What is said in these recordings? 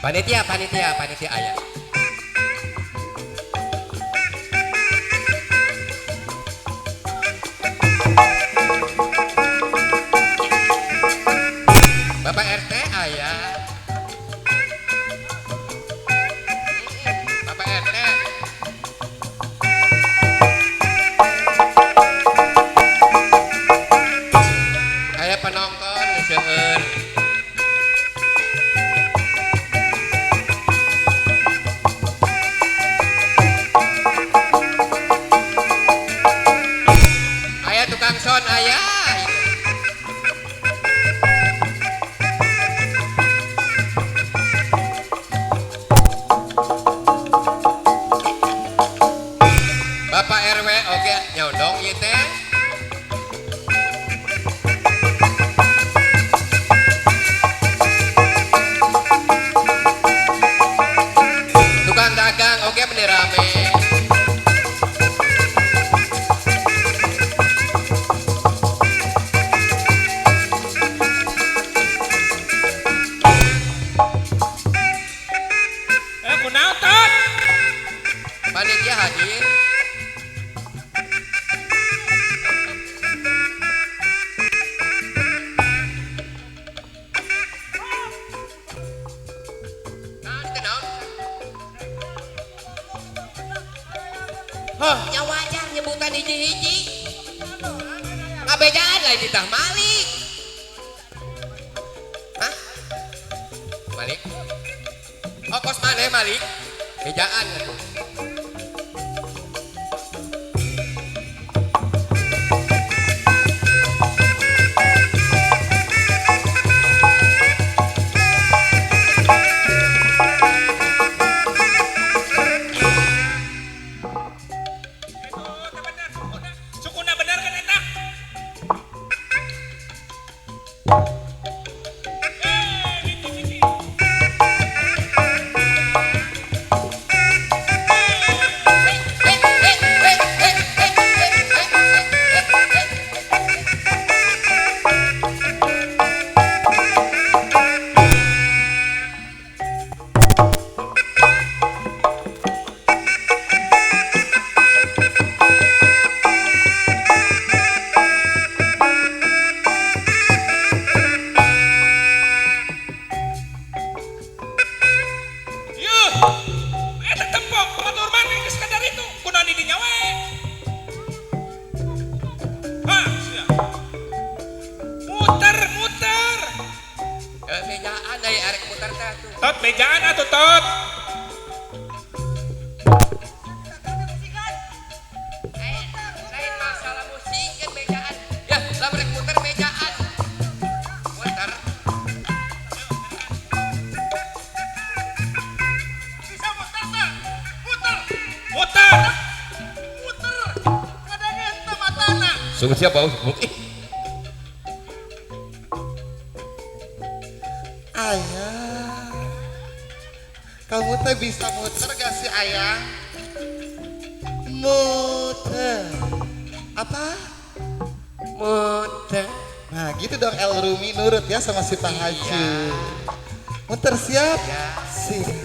Panitia, panitia, panitia ayah. Bapak RT ayah. Bapak RT. Ayah penonton seueur. Panitia hadir. Nah, itu naon? Hah, nya wajar nyebutan hiji-hiji. Ngabejaan lain ditah Malik. Hah? Malik? Oh, kos maneh Malik? Bejaan atuh. Itu benar, sukuna. Sukuna benar kan eta? Eh, gitu gitu. Yuh, eta tempok batur maneh geus kadar itu kunaon di dinya we. Hah, sia. Muter, muter. Eh, bejaan aya arek muter teh atuh. Tot bejaan atuh tot. Eh, lain masalah musik kan bejaan. Ya, lamun rek muter bejaan. Muter. Bisa muter teh. Muter. Muter. Muter. Kadang teu matana. Sungguh siapa? Ayah, kamu teh bisa muter gak sih ayah? Muter. Apa? Muter. Nah gitu dong El Rumi nurut ya sama si Pak Haji. Muter siap? Ya. Siap.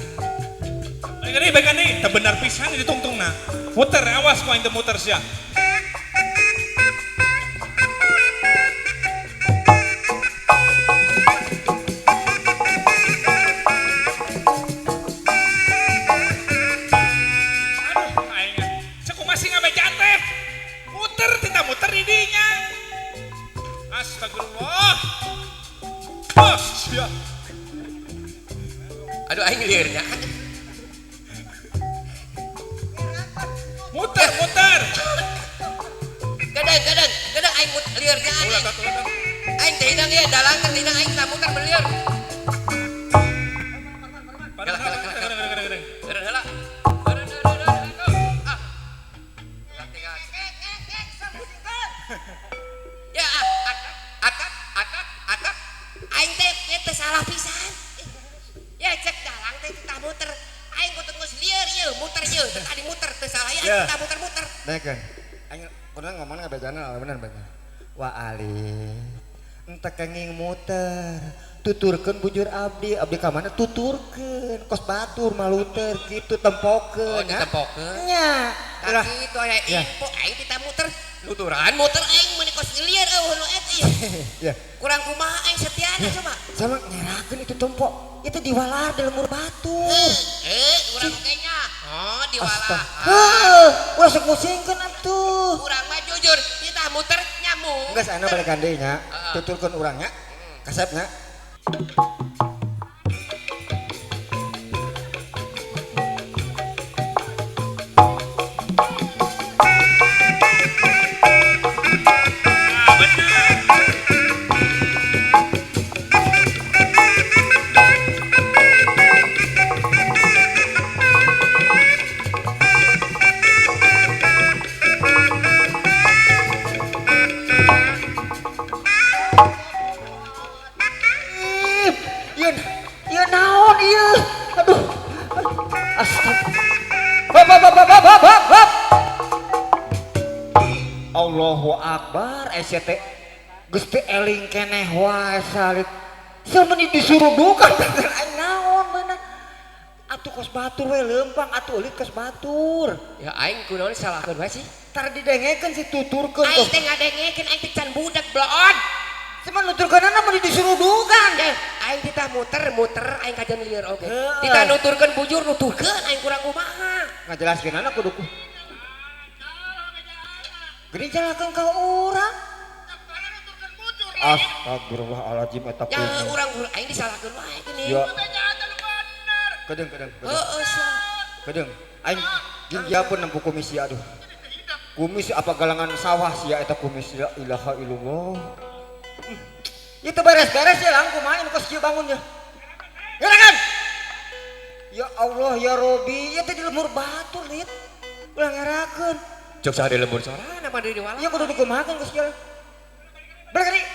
Baik deui, teu bener pisan ditungtungna. Muter awas ku aing teu muter sia. Aduh, aing sakumaha sih ngabejaan teh? Muter tidak muter di dinya. Astagfirullah. Oh, sia. Aduh aing lieur nya. Muter, muter. Kadang kadang kadang aing mut lieur nya Ulah, aing. tot, ulah, tot. Aing teh hidang ieu dalang teh hidang aing tah muter belieur. Kalah, kalah, kalah, kalah, kalah, kalah. Eureun heula. Eureun eureun eureun. Ah. Tinggal. Ya, ah, atak atak atak atak. Aing teh ieu teh salah pisan. Ya cek dalang teh tah muter. Aing kudu geus lieur ieu, muter ieu, teh tadi muter teh salah ya aing Ya. tah muter-muter. Dengekeun. Aing kudu ngomong ngabejana bener bener. Wa Ali. Ente kenging muter. Tuturkeun bujur abdi, abdi ka mana tuturkeun, kos batur maluter kitu tempokeun. Oh, ditempokeun. Nya. Tah kitu aya Ya. info aing teh muter. Nuturan muter aing meuni kos lieur eueuh nu eta ieu. Ya. Kurang kumaha aing setiana coba. Sama nyerakeun itu tempok. Itu diwalar di lemur batur. Eh, urang oge nya. Oh, diwalah. Heuh, ulah sok musingkeun atuh. Urang mah jujur, kita muter nyamuk. Geus anu balekan deui nya. Heeh. Tuturkeun urang nya. Kasep nya. Ah, bener. Ih, ieu ieu naon ieu? Aduh. Astaga. Hop hop hop hop hop hop hop. Allahu Akbar, sia teh geus teu eling keneh wae salit. Sia meni disurudukan aing naon beunang. Atuh kos batur we leumpang atuh eulit kos batur. Ya aing kunaon salahkeun wae sih. Tar didengekeun sih tuturkeun. Aing teh ngadengekeun aing teh can budak bloon. Cuman nuturkeunana mun disurudugan. Ya, aing titah muter-muter aing kajian lieur oge. Titah nuturkeun bujur nuturkeun aing kurang kumaha. Ngajelaskeunana kudu ku. Geuning jalahkeun ka urang. Astagfirullahaladzim eta kumis. Ya urang aing disalahkeun wae geuning. Ya. Kedeung kedeung. Heeh sia. Kedeung. Aing jeung dia pun nempo kumis sia aduh. Kumis apa galangan sawah sia eta kumis la ilaha illallah. Itu beres-beres ya lang kumaha kos kieu bangun ya. Gerakan. Ya Allah ya Robi, ieu teh di lembur batur lit. Ulah ngerakeun. Jog saha di lembur sorangan apa di wala? Ya kudu dikumahakeun kos kieu. Balik deui.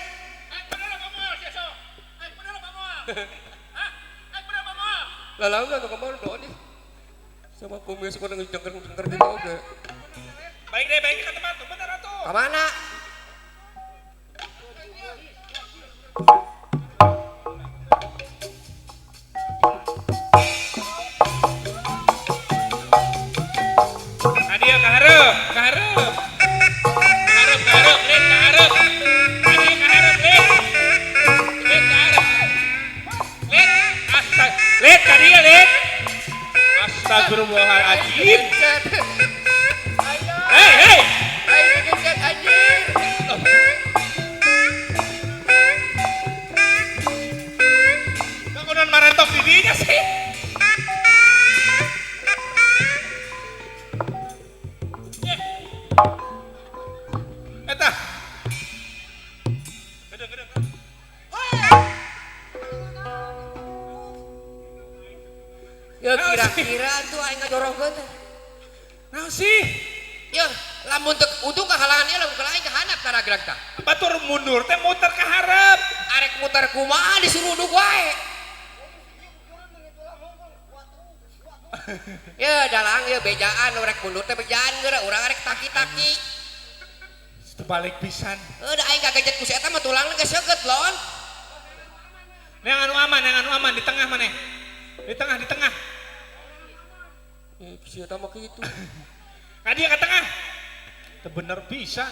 Lalang anu kemarin doon nih. Sama kumis kudu ngejengker-jengker gitu oge. Baik deh, baik ke tempat tuh, bener atuh. Ka mana? Adia kahareup, kahareup. Kahareup, kahareup, Lin, kahareup. Adia kahareup, Lin. Lin kahareup. Lin, astag. Lin, ka dieu, Lin. Astagfirullahaladzim. Hei, hei. Aing digencet anjir. Bangunan marantok di dinya sih. Eta. Gedeng, gedeng. Ya kira-kira tuh aing ngajorongkeun teh. Naon sih? Ya, lamun teu untung kahalangan ieu lamun aing kahandap tara gerak tah. Batur mundur teh muter ka hareup. Arek muter kumaha disuruduk wae. Ya dalang ya bejaan rek mundur teh bejaan geura urang arek taki-taki. Terbalik pisan. Heuh da aing kagejet ku si eta mah tulangna geus seukeut lon. Yang anu aman, yang anu aman di tengah maneh. Di tengah, di tengah. Si eta mah kitu. Ka dieu ka tengah. Teu bener pisan.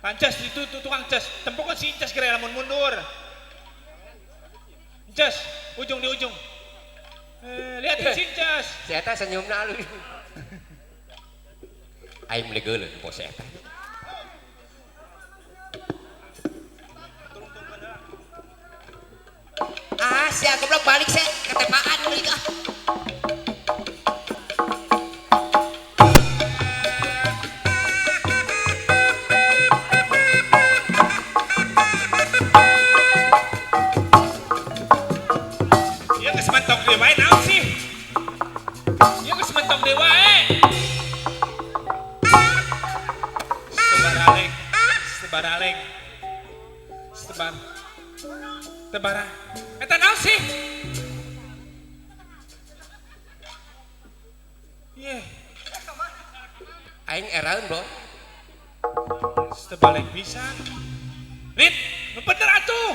Pancas itu tukang cas, tempokeun si Incas geura lamun mundur. Incas, ujung di ujung. Lihat si Incas. Si eta senyumna alus. Aing meuli geuleuh poe si eta. Ah, sia goblok balik sih ketepaan meuli ah. Ieu geus mentok deui wae naon sih? Ieu geus mentok deui wae. Sebaraleng, sebaraleng. Sebar. Tebara. Eta naon sih? Ye. Aing eraeun, Bro. Terbalik pisan. Lit, nu bener atuh.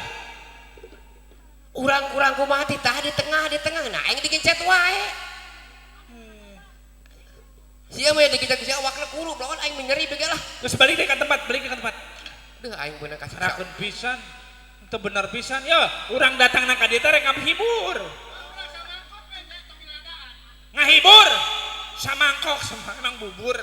Urang-urang kumaha titah di tengah nah aing digencet wae. Sia mah digencet sia awakna kuru, bloon aing menyeri bege lah. Geus balik deui ka tempat, balik ka tempat. Duh aing beunang kasih. Rakeun pisan. Teu bener pisan ya, urang datang na ka dieu teh rek ngahibur. Ngahibur. Samangkok sama emang bubur.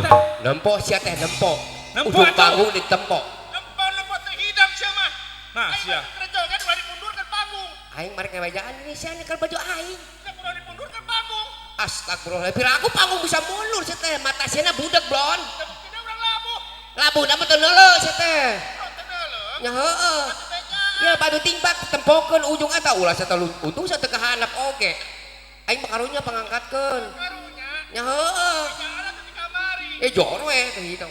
tah. Nempo sia teh nempo. Nempo ujung panggung ditempo. Nempo teh hidang sia mah. Nah, sia. Aing joget ulah dipundurkeun panggung. Aing marek ngabajaan ini sia nyekel baju aing. Ulah dipundurkeun panggung. Astagfirullah, pira aku panggung bisa mundur sia teh, mata siana budak blon. Tidak urang labuh. Labuh na mah teu neuleuh sia teh. Teu neuleuh. Nya heueuh. Ya batu tingpak tempokeun ujung eta ulah sia teh untung sia teu kahanap oge. Aing mah karunya pangangkatkeun. Karunya. Nya heueuh. Eh jor we teh hidung.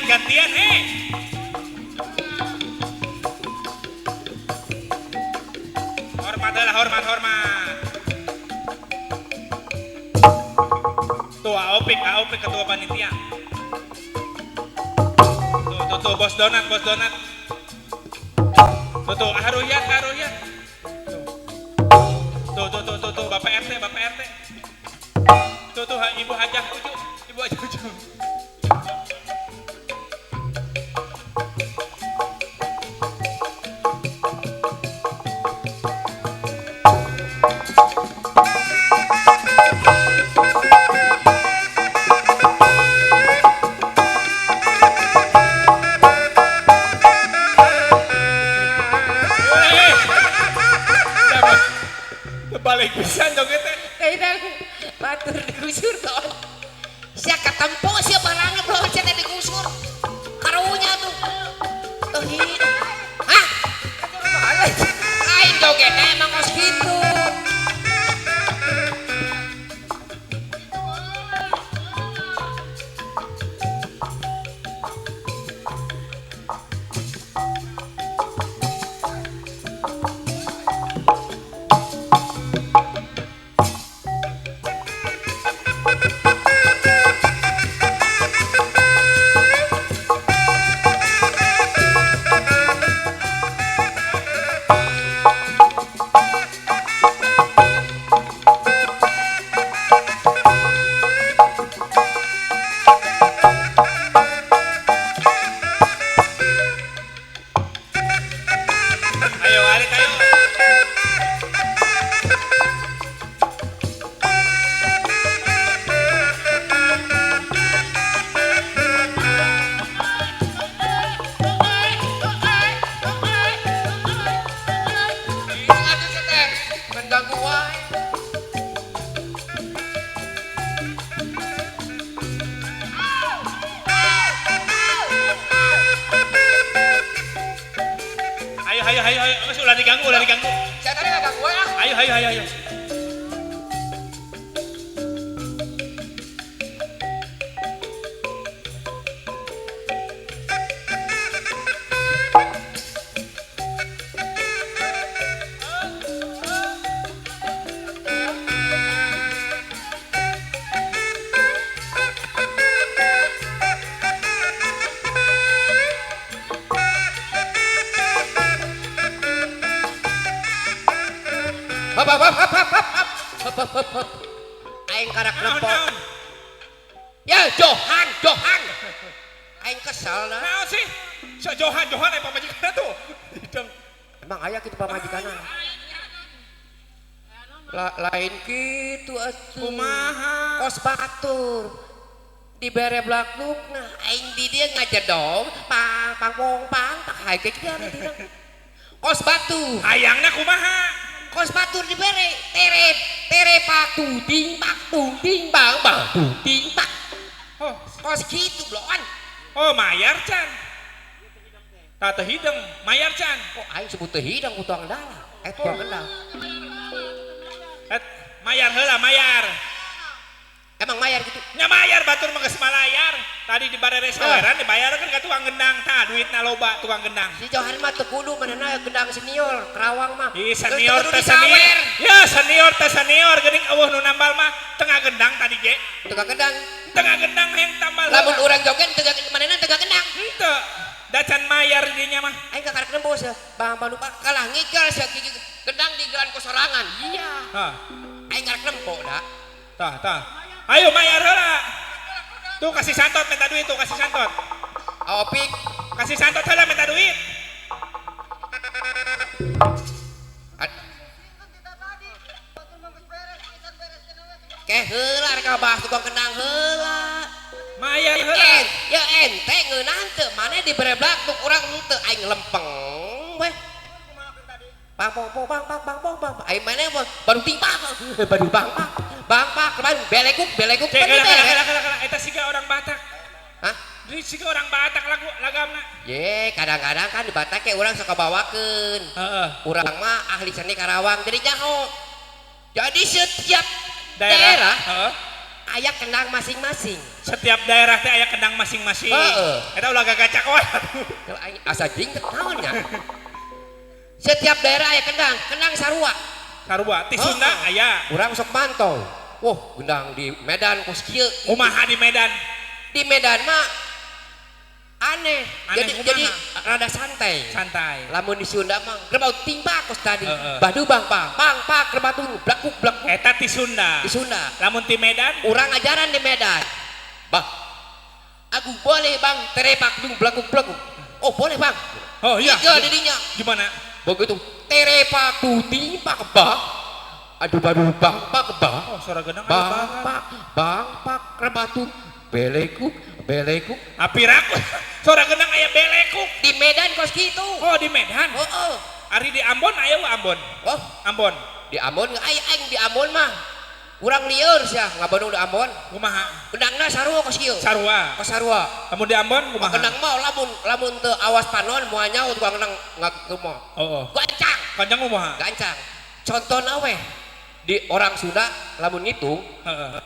Gantian eh. Hormat lah, hormat. Tuh Aopik ketua panitia. Tuh bos donat. Tuh Aruyan. Tuh Bapak RT. Tuh Ibu Hajah Uju. Balik pisan joget teh. Teh batur digusur ton. Sia katempo sia barangna bro sia teh digusur. Karunya tuh. Teu hidup. Hah? Aing joget teh emang kos kitu. Ayo, mas ulah diganggu. Saya tadi nggak ganggu ah. Ayo. Hop. Aing karak nempo. Ya Johan. Aing kesel nah. Naon sih? Si Johan aya pamajikanna tuh. Hidung. Emang aya kitu pamajikanna. Lain kitu atuh. Kumaha? Kos batur. Dibere blaklukna aing di dieu ngajedong pang pang pong pang tak hae kieu di Kos batu. Hayangna kumaha? Kos batur dibere tere tere pak tuding bang bang tuding pak. Oh, kos gitu bloan. Oh, mayar can. Tah teu hideng, mayar can. Kok aing sebut teu hideng ku tukang dalang. Tukang gendang. Mayar heula, mayar. Emang mayar gitu? Nya mayar batur mah geus malayar. Tadi dibarere saweran dibayarkeun ka tukang gendang. Tah duitna loba tukang gendang. Si Johan mah teu kudu manehna gendang senior Kerawang mah. Ih senior teh senior. Ya senior teh senior geuning eueuh nu nambal mah tengah gendang tadi ge. Tengah gendang. Tengah gendang yang tambal. Lamun urang joget tengah manehna tengah gendang. Henteu. Da can mayar dinya mah. Aing kakarek nembus ya. Bang Bandung kalah ngigal sia gigi. Kendang digeran ku sorangan. Iya. Tah. Aing ngarek nempo da. Tah, tah. Ayo mayar heula. Tuh kasih santot minta duit tuh, kasih santot. Opik kasih santot heula minta duit. Ke heula rek bahas tukang kendang heula. Mayar heula. Ya ente ngeunah teu maneh dibereblak tuk urang henteu aing lempeng weh. Bang bang bang bang bang bang bang. Aing maneh baru timpak. Baru bang bang. Bang pak kemarin belekuk belekuk. Kela eta siga orang Batak. Hah? Jadi siga orang Batak lagu lagamna. Ye, kadang-kadang kan di Batak ke urang sok kabawakeun. Heeh. Urang mah ahli seni Karawang jadi nyaho. Jadi setiap daerah heeh, aya kendang masing-masing. Setiap daerah teh aya kendang masing-masing. Heeh. Eta ulah gagacak wae. Asa jing naon nya. Setiap daerah aya kendang, kendang sarua. Sarua ti Sunda aya. Urang sok mantau. Wah, gendang di Medan kos kieu. Kumaha di Medan? Di Medan mah aneh. Aneh jadi jadi rada santai. Santai. Lamun di Sunda mah grebau timpa kos tadi. Badu bang bang, bang pak grebatu blakuk blakuk. Eta ti Sunda. Di Sunda. Lamun ti Medan? Urang ajaran di Medan. Bang, aku boleh bang terepak dung blakuk blakuk. Oh boleh bang. Oh iya. Tiga didinya. Gimana? Begitu terepak tu timpa bang. Aduh baru bang pak bang. Oh suara gendang bang pak bang pak rebatu belekuk belekuk. Apiraku suara gendang aya belekuk. Di Medan kos gitu. Oh di Medan. Oh, oh. Ari di Ambon aya Ambon. Oh Ambon. Di Ambon aya aing di Ambon mah. Urang lieur sia ngabandung di Ambon. Kumaha? Gendangna sarua kos kieu. Sarua. Kos sarua. Lamun di Ambon kumaha? Gendang mah lamun lamun teu awas panon moal nyaho tukang gendang ngakumaha. Oh, oh. Gancang. Gancang kumaha? Gancang. Contohna weh di orang Sunda lamun ngitung heeh.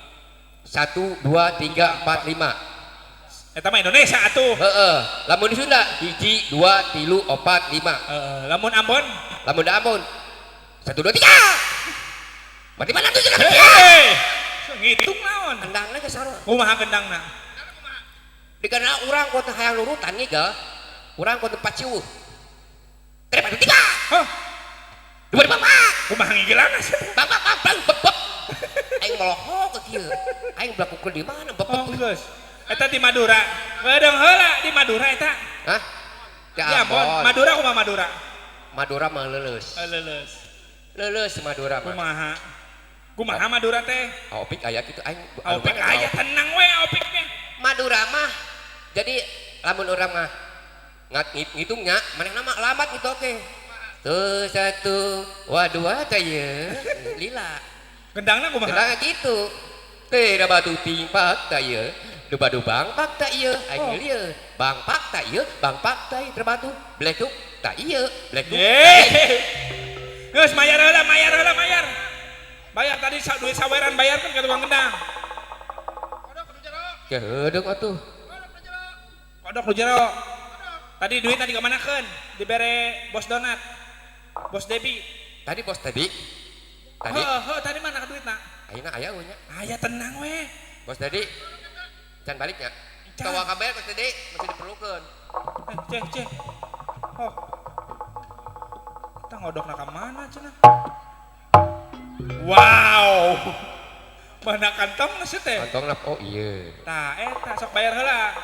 1 2 3 4 5. Eta mah Indonesia atuh. Heeh. Lamun di Sunda 1 2 3 4 5. Heeh. Lamun Ambon? Lamun di Ambon 1 2 3. Berarti mana tuh jeung hei. Ngitung naon? Kendangna geus sarua. Kumaha kendangna? Dikana urang kudu hayang nurutan ngigal. Urang kudu paciweuh. 3 4 3. Hah? 2 5 4. Kumaha ngigilanna sih? Bang bang bang bang beb beb. Aing melohok ke kieu. Aing belakukeun di mana beb beb. Oh geus. Eta di Madura. Kedeung heula di Madura eta. Hah? Di Ambon. Madura kumaha Madura? Madura mah leuleus. Leuleus. Leuleus Madura mah. Kumaha? Kumaha Madura teh? Opik aya kitu aing. Opik aya tenang we opiknya. Madura mah jadi lamun urang mah ngitungnya manehna mah lambat gitu oke. Tuh satu, wah dua teh ye lila. Kendangna kumaha? Kendangna gitu. Teh batu timpak teh ye, badu bang pak teh ieu, aing lieu. Bang pak teh ieu, bang pak teh terbatu, blekuk teh ieu, blekuk. Geus mayar heula, mayar heula, mayar. Bayar tadi duit saweran bayarkan ke tukang kendang. Kodok nu jero. Kehedeung atuh. Kodok nu jero. Tadi duit tadi kemanakeun? Dibere bos donat. Bos Debi. Tadi bos Debi. Tadi. Heeh, tadi mana duitna? Ayeuna aya we nya. Aya tenang we. Bos Dedi. Can baliknya. Tawa kabel bos Dedi masih diperlukeun. Ceh, ceh. Oh. Kita ngodokna ka mana cenah? Wow. Mana kantong sih teh? Kantongna oh iya. Tah eta sok bayar heula.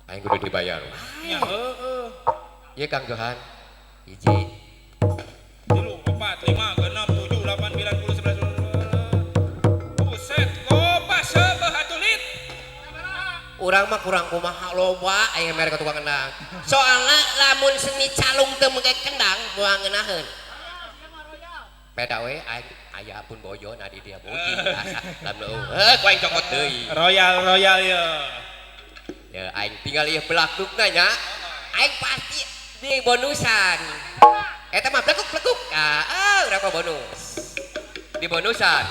Aing kudu dibayar. Ya heeh. Ieu Kang Johan. Hiji. 3 4 5 6 7 8 9 10 11 12. Buset, loba seubeuh atuh lit. Urang mah kurang kumaha loba aya mere ka tukang kendang. Soalna lamun seni calung teu make kendang moal ngeunaheun. Beda we aing aya pun bojo na di dia boji asa lamun heuh ku aing cokot deui. Royal royal ye. Ya aing tinggal ieu belakukna nya. Aing pasti di bonusan. Eta mah blekuk-blekuk. Ah, urang mah bonus. Di bonusan.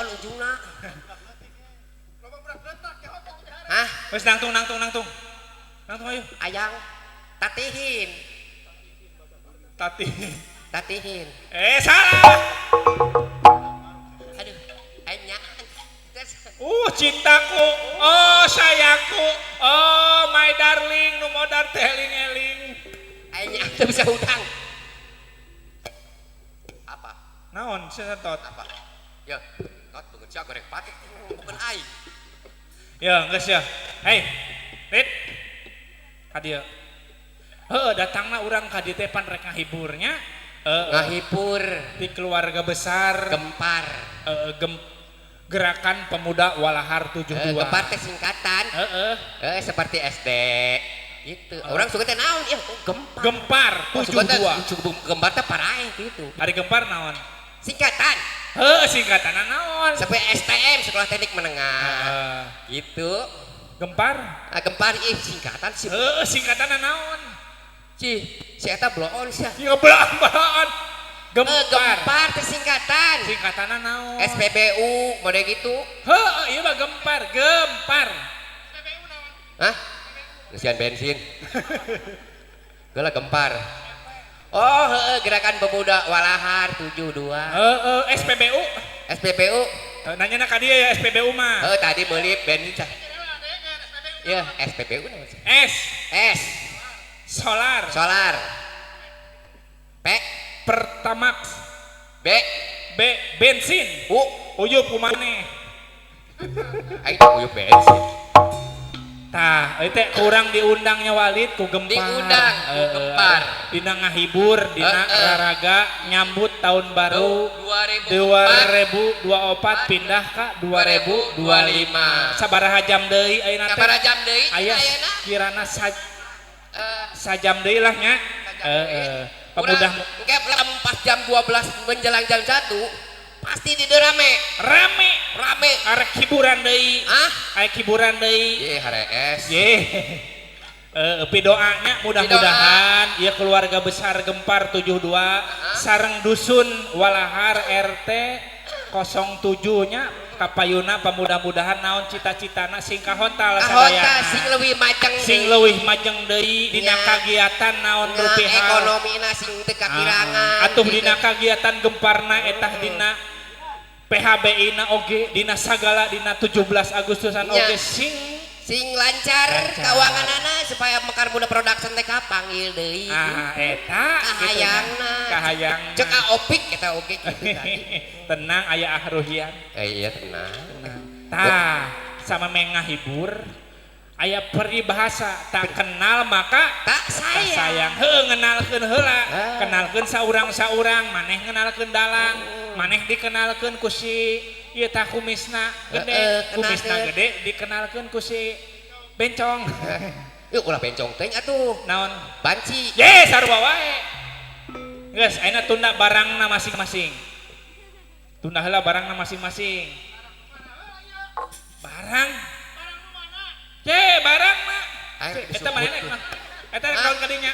bloon ujungna. Hah? Wes nangtung. Nangtung ayo. Ayang tatihin. Tatihin. Salah. Aduh, aing nyaan. Cintaku, oh sayangku, oh my darling, nu modar teh eling-eling. Aing nyaan teu bisa hutang. Apa? Naon sia tot? Apa? Ya, tot beungeut sia goreng patik bukan aing. Ya, geus ya. Hei, Rit. Ka dieu. Heuh, datangna urang ka dieu teh pan rek ngahiburnya. Ngahibur di keluarga besar Gempar. Gerakan Pemuda Walahar 72. Gempar teh singkatan. Seperti SD gitu. Orang suka teh naon? Ya, gempar. Gempar 72. Gempar teh paraeh gitu. Ari gempar naon? Singkatan. Heuh, singkatan naon? Sampai STM, Sekolah Teknik Menengah. Gitu. Gempar? Gempar ih singkatan sih. Heuh, singkatan naon? Cih, si eta bloon sia. Ieu bloon. Gempar. Gempar teh singkatan. Singkatan naon? SPBU mode gitu. Heuh, ieu mah gempar, gempar. SPBU naon? Hah? Ngeusian bensin. Geula gempar. Oh, heeh, Gerakan Pemuda Walahar 72. Heeh, SPBU. SPBU. Nanya ka dia ya SPBU mah. Heuh, tadi meuli bensin cah. Ya, SPBU naon sih? S. S. Solar. Solar. P. Pertamax. B. B. Bensin. U. Uyup kumaneh. Aing teh uyup bensin. Tah, ieu teh kurang diundangnya Walid ku Gempar. Diundang ku Gempar. Dina ngahibur, dina raraga nyambut tahun baru 2024 pindah ka 2025. Sabaraha jam deui ayeuna teh? Sabaraha jam deui ayeuna? Kirana sajam deui lah nya. Heeh. Pemuda engke pas jam 12 menjelang jam 1 pasti di dieu rame. Rame, rame. Arek hiburan deui. Ah, arek hiburan deui. Ye HRS. Ye. Pidoanya mudah-mudahan ieu keluarga besar Gempar 72 sareng dusun Walahar RT 07 nya kapayuna pamudah-mudahan naon cita-citana sing kahontal sadayana sing leuwih majeng sing leuwih majeng deui dina kagiatan naon rupiah ekonomina sing teu kakirangan atuh dina kagiatan gemparna etah dina PHBI na oge dina sagala dina 17 Agustusan oge sing sing lancar kauanganana supaya Mekar Muda Production teh kapanggil deui. Ah eta kahayangna. Kahayangna. Cek Opik eta oge kitu tadi. Tenang aya ahruhian. Iya tenang. Tah sama mengahibur aya peribahasa tak kenal maka tak sayang. Sayang. Heuh ngenalkeun heula, kenalkeun saurang-saurang, maneh ngenalkeun dalang, maneh dikenalkeun ku si ieu tah kumisna gede, kumisna gede dikenalkeun ku si bencong. Yuk ulah bencong teuing atuh. Naon? Banci. Ye sarua wae. Geus ayeuna tunda barangna masing-masing. Tunda heula barangna masing-masing. Barang. Ye barang mah. Eta manehna mah. Eta rek kaun kadinya.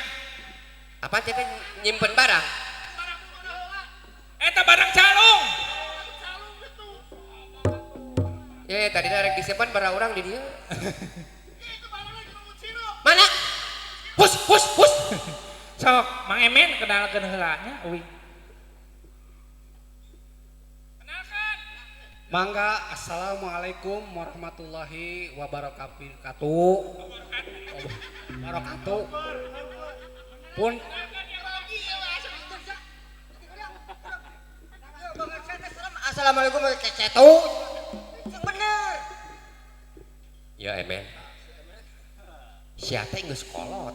Apa teh nyimpen barang? Eta barang calung. Ya, tadi rek disimpan barang orang di dia. Mana? Hus, hus, hus. Sok, Mang Emen kenalkeun heula nya euy. Kenalkan. Mangga, assalamualaikum warahmatullahi wabarakatuh. Wabarakatuh. Pun assalamualaikum kecetu. Bener. Ya Emen. Sia teh geus kolot.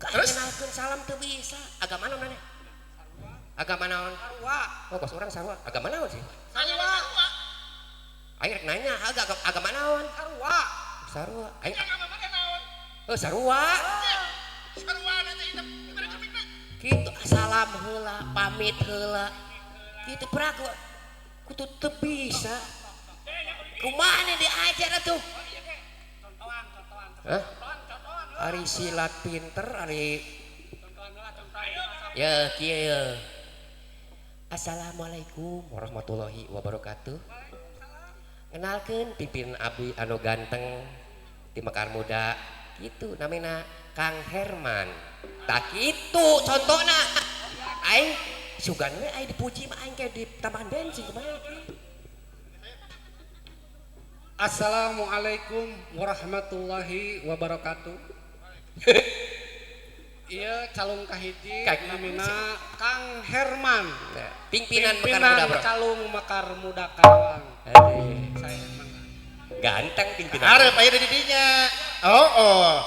Terus kenalkeun salam teu bisa. Agama naon maneh? Agama naon? Sarua. Oh, kos urang sarua. Agama naon sih? Sarua. Aing rek nanya, agama naon? Sarua. Sarua. Aing agama maneh naon? Oh, sarua. Sarua teh hidup. Kitu salam heula, pamit heula. Kitu peraku kudu teu bisa. Kumaha diajar atuh? Hah? Ari silat pinter, ari ya kieu. Assalamualaikum warahmatullahi wabarakatuh. Kenalkeun pipin abdi anu ganteng di Mekar Muda gitu namina Kang Herman. Tak kitu contohna. Aing sugan we aing dipuji mah aing kayak ditambahan bensin kumaha. Assalamualaikum warahmatullahi wabarakatuh. Iya calung kahiji namina Kang Herman. Pimpinan Mekar Muda bro. Calung Mekar Muda Karawang. Saya ganteng pimpinan. Arep aya di dinya. Oh oh.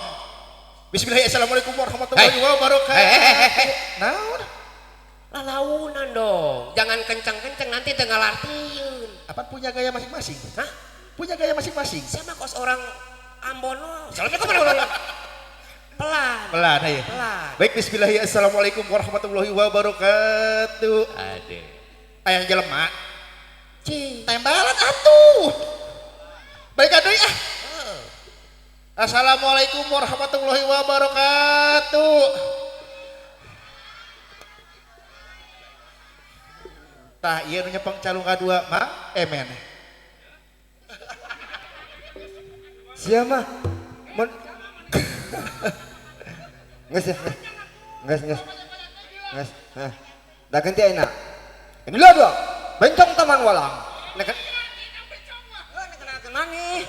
Bismillahirrahmanirrahim. Assalamualaikum warahmatullahi wabarakatuh. Naon? Lalaunan dong. Jangan kenceng-kenceng nanti teu ngalartieun. Apa punya gaya masing-masing? Hah? Punya gaya masing-masing. Sama kos orang Ambon lo. Assalamualaikum. Pelan. Pelan aja. Pelan. Baik, bismillahirrahmanirrahim. Assalamualaikum warahmatullahi wabarakatuh. Aduh. Ayang jelema. Cing. Tembalan atuh. Baik aduh ah. Assalamualaikum warahmatullahi wabarakatuh. Tah ieu nu nyepeng calung kadua, Mang Emen. Sia mah mun geus ya. Geus geus. Geus. Hah. Da ganti ayeuna. Inilah dua. Bencong Taman Walang. Nek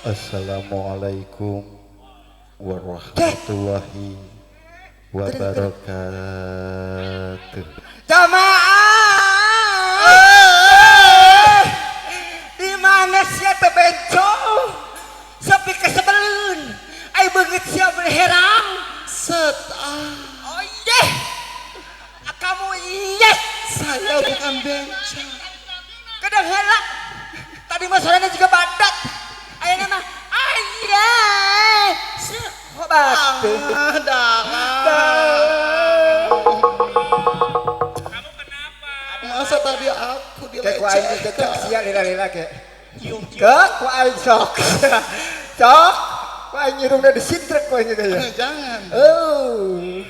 Assalamualaikum warahmatullahi wabarakatuh. Jamaah. Di mana sia teh bencong? Sampai kesebelun. Ai beungeut sia herang. Set ah. Oh iya. Kamu iya. Saya bukan bencong. Kadang heula. Tadi mah sorana juga badat. Ayeuna mah ayah. Kok batu. Ah, dah. Kamu kenapa? Masa tadi aku Kayak ku aing dilecehkan. cecek sia lila-lila ke. Cium-cium. Ke ku aing sok. Sok. Ku aing nyirungna disintrek ku aing gitu ya. Jangan. Oh.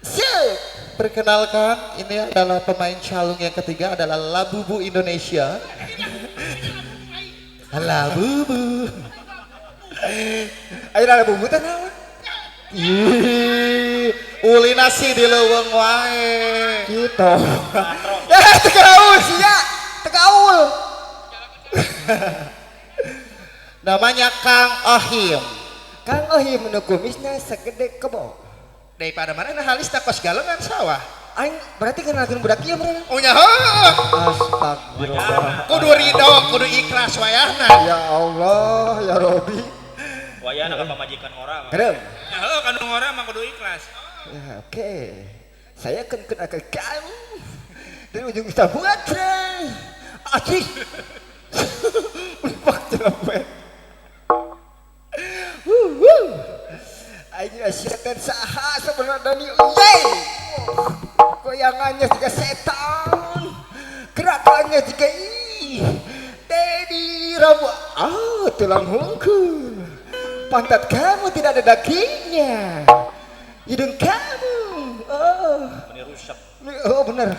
Siap. Perkenalkan, ini adalah pemain calung yang ketiga adalah Labubu Indonesia. Labubu. Ayo Labubu teh naon? Ih, ulina sih di leuweung wae. Gitu. Eh, tegaul sia, tegaul. Namanya Kang Ohim. Kang Ohim nu kumisna segede kebo. Daripada mana halisna kos galengan sawah. Aing berarti kenalkeun budak ieu meureun. Oh nya heuh. Astagfirullah. Kudu ridho, kudu ikhlas wayahna. Ya Allah, ya Robi. Wayahna ka pamajikan orang. Gerem. Ya heuh kandung orang mah kudu ikhlas. Ya, oke. Saya keun akan kamu dari ujung Sumatera. Acih. Ulipak celepet. Wuh. Aing asyatan saha sebenarnya Dani. Yeay. Goyangannya juga setan. Gerakannya juga ih. Teddy Rambut. Ah, tulang hungkul. Pantat kamu tidak ada dagingnya. Hidung kamu. Oh. Ini rusak. Oh bener.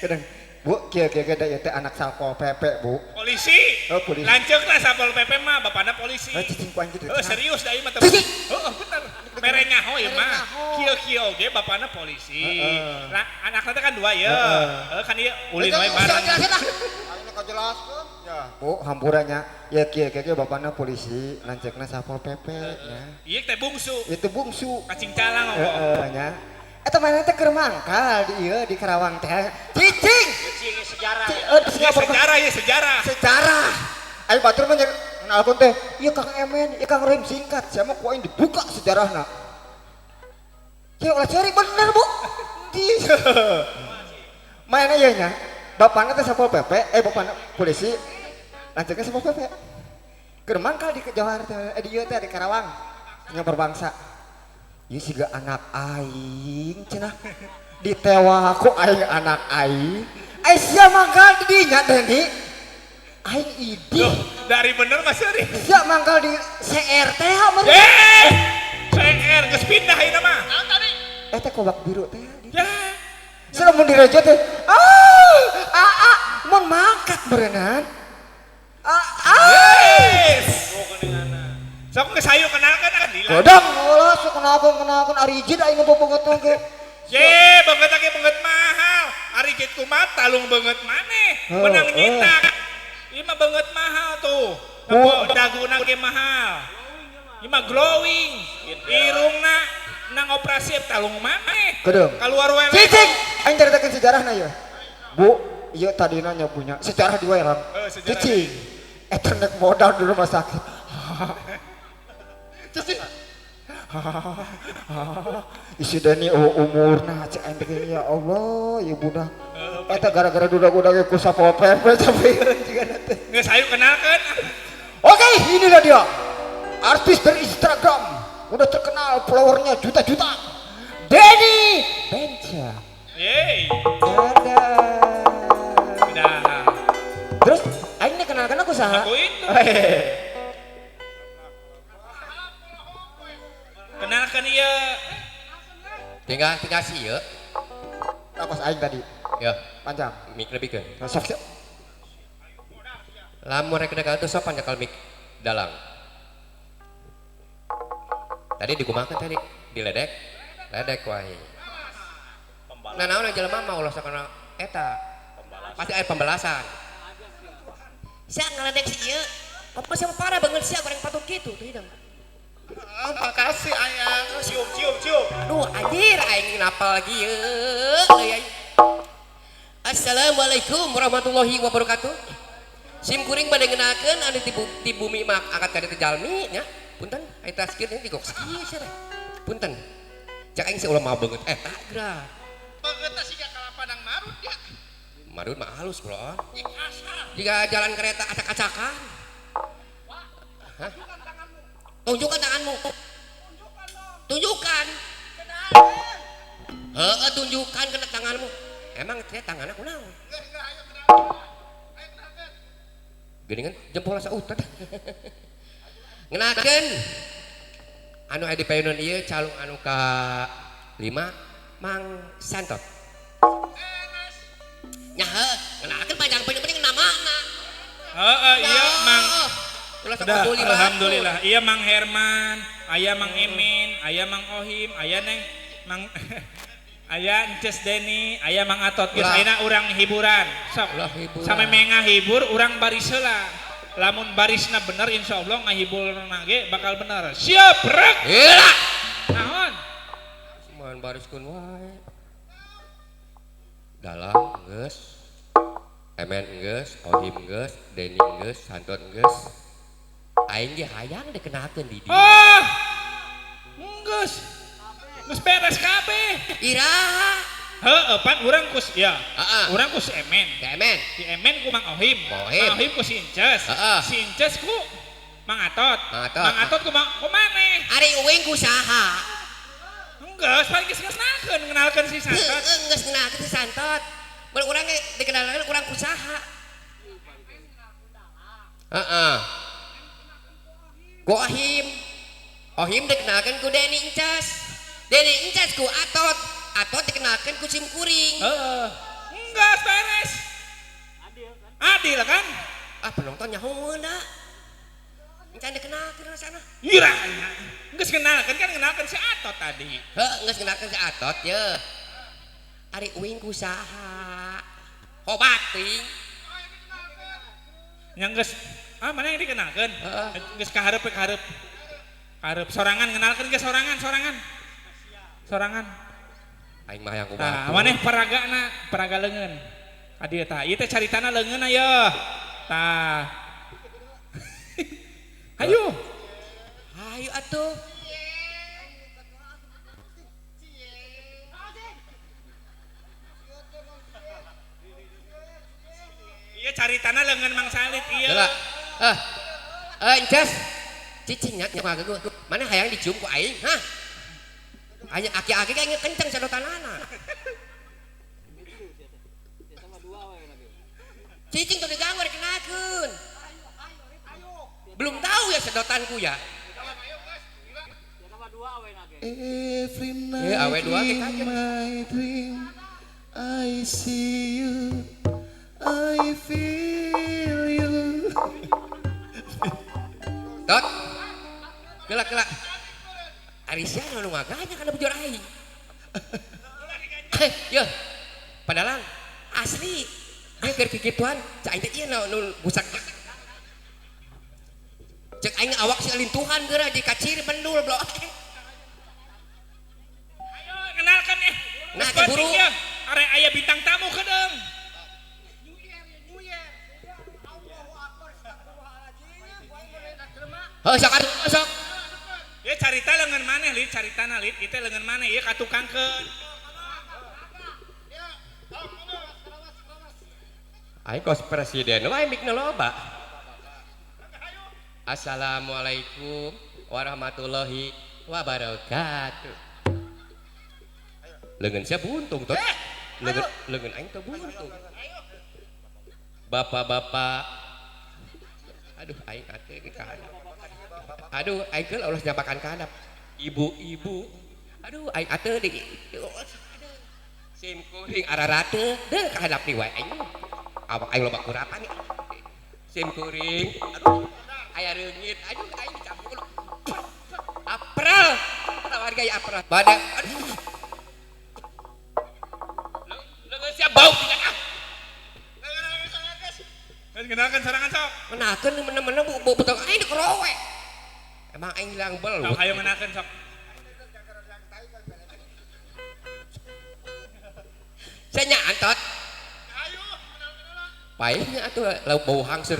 Kadang Bu, kieu-kieu ge da ieu teh anak Satpol PP, Bu. Polisi. Oh, polisi. Lanceuk lah Satpol PP mah bapana polisi. Oh, cicing ku anjir. Oh, serius da ieu mah. Cicing. Heeh, bener. Mere nyaho ieu mah. Kieu-kieu oge bapana polisi. Lah anakna teh kan dua ye. Heeh, kan ieu ulin wae bareng. Jelasin lah. Ayeuna kajelaskeun. Ya, Bu, hampuranya. Ya kieu-kieu ge bapana polisi, lanceukna Satpol PP nya. Ieu teh bungsu. Itu bungsu. Kacing calang ongkoh. Heeh nya. Eta mana teh keur mangkal di ieu di Karawang teh. Cicing. Cicing sejarah. Sejarah ya sejarah. Sejarah. Ayo batur mah kenalkeun teh, ieu Kang Emen, ieu Kang Rohim singkat. Sia mah ku aing dibuka sejarahna. Ieu ulah ceri bener, Bu. Di. Mana ieu nya? Bapana teh Satpol PP, bapana polisi. Lanceukna Satpol PP. Keur mangkal di Jawahar teh, di ieu teh di Karawang. Nya berbangsa. Ieu siga anak aing cenah. Ditewa ku aing anak aing. Ai sia mangkal di dinya teh ni. Aing idih. Duh, dari bener mah seuri. Sia mangkal di CR teh meureun. CR geus pindah ieu mah. Naon tadi? Teh kobak biru teh. Ya. Selamun direjo teh. Ah, mun mangkat berenang. Yes. Sok geus hayu kenalkeun ah lila. Godang ulah sok kenalkeun Arijit aing bobogot ge. Ye, beungeut ge beungeut mahal. Arijit kumaha talung beungeut maneh. Menang nyitak. Ieu mah beungeut mahal tuh. Daguna ge mahal. Ieu mah glowing. Irungna nang operasi talung maneh. Kaluar wae. Cicing, aing caritakeun sejarahna ye. Bu, ieu tadina nya punya sejarah di wae ram. Cicing. Eta nek modal di rumah sakit. Cicing. Isi Deni umurna cek aing teh ya Allah, ieu budak. Eta gara-gara dudak-dudak ku Satpol PP tapi jiga teh. Geus hayu kenalkeun. Oke, inilah dia. Artis dari Instagram, udah terkenal followernya juta-juta. Denny Benca. Yeay. Dadah. Dadah. Terus aing nih kenalkan aku saha? Aku itu. Kenalkan ieu. Tinggal sih ieu. Kos aing tadi. Ya, panjang. Mik lebihkeun. Sok sok. Lamun rek dekat tuh sok panjang mik dalang. Tadi digumakeun tadi, diledek. Ledek wae. Nah, naon jelema mah ulah sakana eta. Pasti aya pembalasan. Sia ngaledek si ieu. Apa sih parah banget sia goreng patut kitu tuh hidung. Makasih ayang. Cium cium cium. Aduh anjir aing napal lagi ye. Assalamualaikum warahmatullahi wabarakatuh. Sim kuring bade ngeunalkeun anu di bumi mah angkat ka ditu jalmi nya. Punten aing tas kieu digok kieu sia. Punten. Cak aing sih ulah mah beungeut eta geura. Beungeutna siga kalapadang marut ya. Marut mah halus bro. Jika jalan kereta acak-acakan. Hah? Tunjukkan tanganmu. Tunjukkan. Heeh, tunjukkan kena tanganmu. Emang teh tanganna kunaon? Geuningan jempol sautet. Ngenakeun anu aya di payunan ieu calung anu ka 5 Mang Santot. Nya heuh, ngenakeun panjang penting namana. Heeh, iya Mang. Udah, alhamdulillah. Iya Mang Herman, aya Mang Emin, aya Mang Ohim, aya Neng Mang aya Ences Deni, aya Mang Atot. Geus ayeuna urang hiburan. Sok. Sampe ngahibur urang baris heula. Lamun barisna bener insyaallah ngahiburna ge bakal bener. Siap, rek. Heula. Naon? Main bariskeun wae. Dalang geus. Emen geus, Ohim geus, Deni geus, Santot geus. Aing ge hayang dikenalkeun di dieu. Oh. Geus. Geus beres kabeh. Iraha. Heeh, pan urang kus ya. Heeh. Urang kus Emen. Emen. Si Emen ku Mang Ohim. Mang Ohim ku si Inces. Heeh. Si Inces ku Mang Atot. Mang Atot. Mang Atot ku Mang ku maneh. Ari uing ku saha? Geus, pan geus ngenalkeun, ngenalkeun si Santot. Heeh, geus ngenalkeun si Santot. Mun urang ge dikenalkeun urang ku saha? Heeh. Ku Ohim. Ohim dikenalkeun ku Deni Inces. Deni Inces ku Atot. Atot dikenalkeun ku sim kuring. Heeh. Enggak beres. Adil kan? Adil kan? Ah penonton nyahoeuna. Encan dikenalkeun sana. Ira. Geus kenalkeun kan kenalkeun si Atot tadi. Heuh, geus kenalkeun si Atot ye. Ari uing ku saha? Hobat ting. Yang geus ah mana yang dikenalkeun? Heeh. Geus ka hareup ka hareup. Hareup sorangan kenalkeun geus sorangan sorangan. Sorangan. Aing mah hayang kumaha. Tah, maneh paragana, paraga leungeun. Ka dieu tah, ieu teh caritana leungeun aya. Tah. Hayu. Hayu atuh. Iya caritana leungeun Mang Salit ieu. Heula. Ah. Ences. Cicing nya kumaha geus. Mana hayang dicium ku aing, hah? Aing aki-aki ge kenceng sadotanana. Cicing tuh diganggu dikenakeun. Belum tahu ya sedotanku ya. Every night awe dua in my dream I see you, I feel you. Tot. Kelak kelak. Ari sia nu ngaganya kana bujur aing. Yeuh. Padalang asli. Dia keur kikituan, cak aing teh ieu nu busak. Cek aing awak si lintuhan geura di kacir mendul blok. Ayo kenalkan eh. Nah, keburu. Are aya bintang tamu kedeung. Heuh sok atuh sok. Ya carita leungeun maneh Lid, caritana Lid, ieu teh leungeun maneh ieu katukangkeun. Aing kos presiden wae mikna loba. Assalamualaikum warahmatullahi wabarakatuh. Leungeun sia buntung tot. Leungeun leungeun aing teh buntung. Bapak-bapak. Aduh aing atuh ka handap. Aduh aing keul Allah nyapakan ka handap. Ibu-ibu. Aduh aing atuh di. Sim kuring ararate deuh ka handap deui wae aing. Awak aing loba kurapan. Sim kuring. Aduh aya reungit. Aduh aing dicabut. April. Warga ya april. Badak. Aduh. Leungeun sia bau tidak ah. Geus kenalkeun sorangan sok. Menakeun meneh-meneh bu betul aing dikerowe. Emang aing hilang belut. Sok ayo menakeun sok. Saya antot. Paehnya atuh lauk bau hangseur.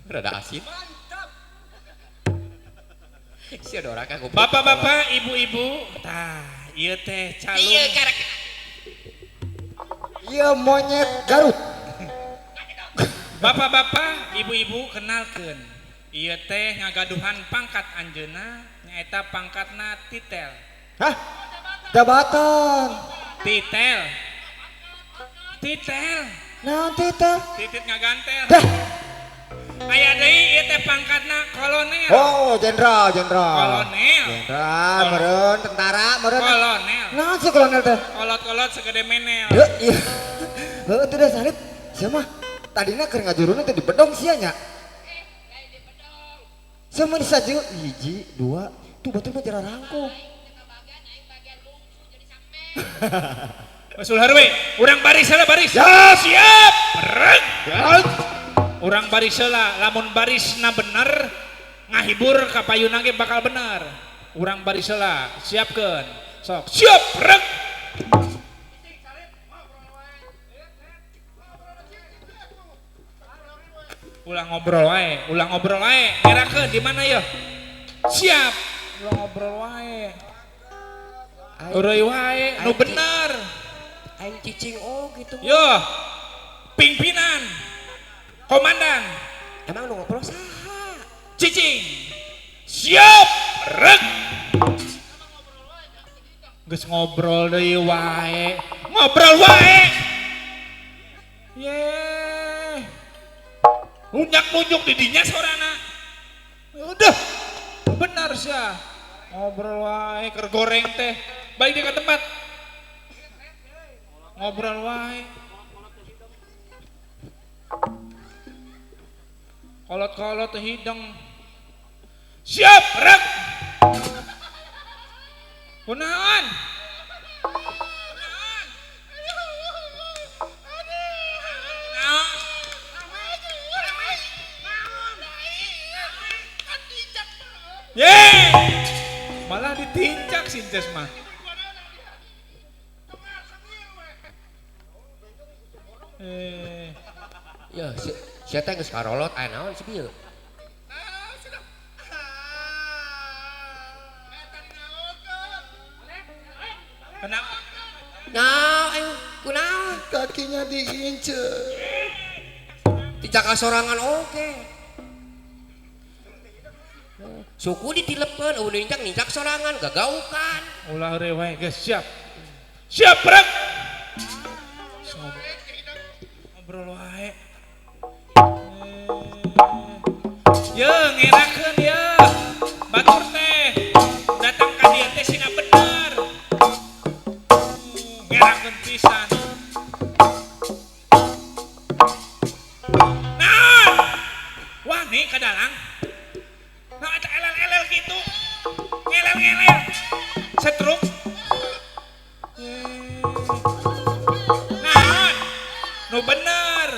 Rada asin. Mantap. Sia doraka goblok. Bapak-bapak, ibu-ibu, tah ieu teh calon. Ieu karek. Ieu monyet Garut. Bapak-bapak, ibu-ibu kenalkeun. Ieu teh ngagaduhan pangkat anjeunna nyaeta pangkatna titel. Hah? Jabatan. Titel. Titel. Naon titel? Titit ngagantel. Dah. Aya deui ieu teh pangkatna kolonel. Oh, jenderal, jenderal. Kolonel. Jenderal, meureun tentara, meureun. Kolonel. Naon sih kolonel teh? Kolot-kolot segede menel. Heuh, iya. Heuh, teu da salit. Sia mah tadina keur ngajuruna teh di bedong sia nya. Lain di bedong. Sia mah disaju hiji, dua, tuh batur mah jara rangkung. Masul Harwe, urang baris heula baris. Ya, siap. Rek. Urang baris heula, lamun barisna bener ngahibur ka payuna ge bakal bener. Urang baris heula, siapkeun. Sok, siap, rek. Ulah ngobrol wae, ulah ngobrol wae. Ngerakeun di mana yeuh? Siap. Ulah ngobrol wae. Eureui wae, nu bener. Aing cicing oh gitu. Yo. Pimpinan. Komandan. Emang nu ngobrol saha? Cicing. Siap. Rek. Geus ngobrol deui wae. Ngobrol wae. Ye. Nunjuk-nunjuk di dinya sorana. Udah. Benar sia. Ngobrol wae keur goreng teh. Balik deui ka tempat. Ngobrol wae. Kolot-kolot hidung. Siap, rek. Kunaon? Ye! Malah ditincak sinces mah. Ya, sia teh geus karolot aya naon sih bieu? Kenapa? Nah, ayo kunaon? Kakinya diinjek. Dicakal sorangan oke. Suku ditilepeun, eueuh nincak nincak sorangan gagaukan. Ulah heureuy wae geus siap. Siap, rek. Ngobrol wae. Ye, ngerakeun ye. Batur teh datang ka dieu teh sina bener. Ngerakeun pisan. ka dalang? Nah eta elel-elel gitu. Ngelel-ngelel. Setruk. Naon? Nu bener.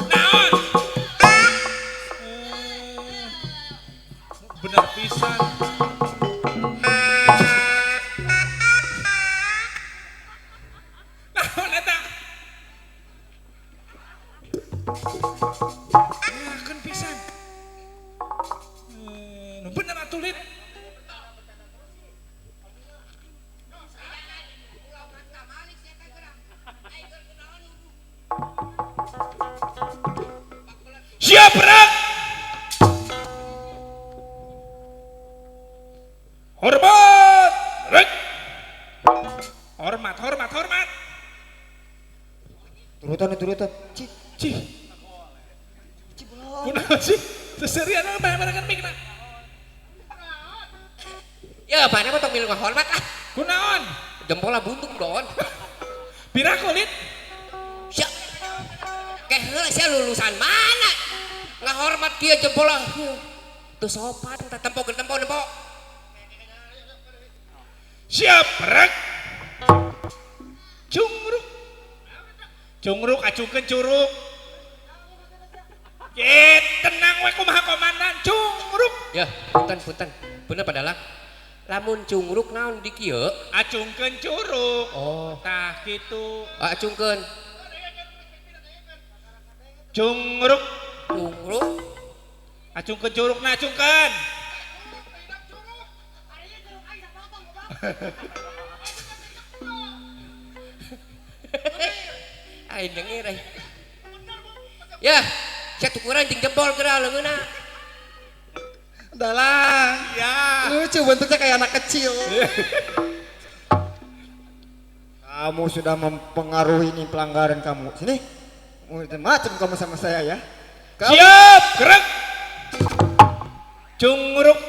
Naon? Bener pisan. Naon eta? Ngerakeun pisan. Nu bener atuh Lid. Siap perang. Hormat. Rek. Hormat, hormat, hormat. Turutan, turutan. Cih, cih. Kunaon sih? Seserian mana kan mikna. Ya, mana mah tong milu ngahormat ah. Kunaon? Jempolna buntung don. Piraku Lid? Sia. Keh heula sia lulusan mana? Ngahormat kieu jempolna. Teu sopan tah tempo tempo tempo. Siap rek. Cungruk. Cungruk acungkeun curug. Ye, tenang we kumaha komandan cungruk. Ya, punten punten. Bener padalang. Lamun cungruk naon di kieu? Acungkeun curug. Oh, tah kitu. Acungkeun. Cungruk. Cungruk. Acungkeun curugna acungkeun. Aing denger aing. Ya, sia tukuran jeung jempol geura leungeunna. Dalang. Ya. Lucu bentuknya kayak anak kecil. Kamu sudah mempengaruhi ini pelanggaran kamu. Sini. Macam kamu sama saya ya. Kamu. Siap, gerak. Cungruk.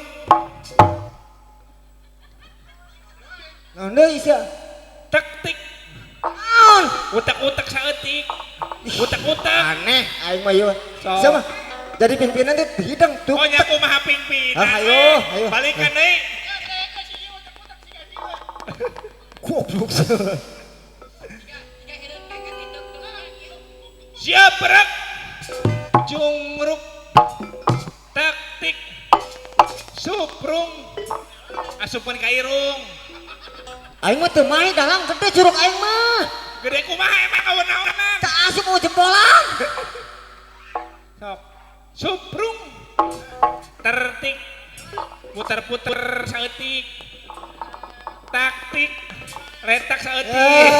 Naon deui sia? Taktik. Naon? Utak-utak saeutik. Utak-utak. Aneh aing mah ieu. Siapa? Jadi pimpinan teh hidang tuh. Oh nya kumaha pimpinan. Ah, ayo, ayo. Balikan deui. Goblok. Siap gerak. Cungruk. Taktik. Suprung. Asupkeun ka irung. Aing mah teu main dalang gede curug aing mah. Gede kumaha emang kawenaonan. Teu asup mau jempolan. Sok. Suprung. Tertik. Puter-puter saeutik. Taktik. Retak saeutik.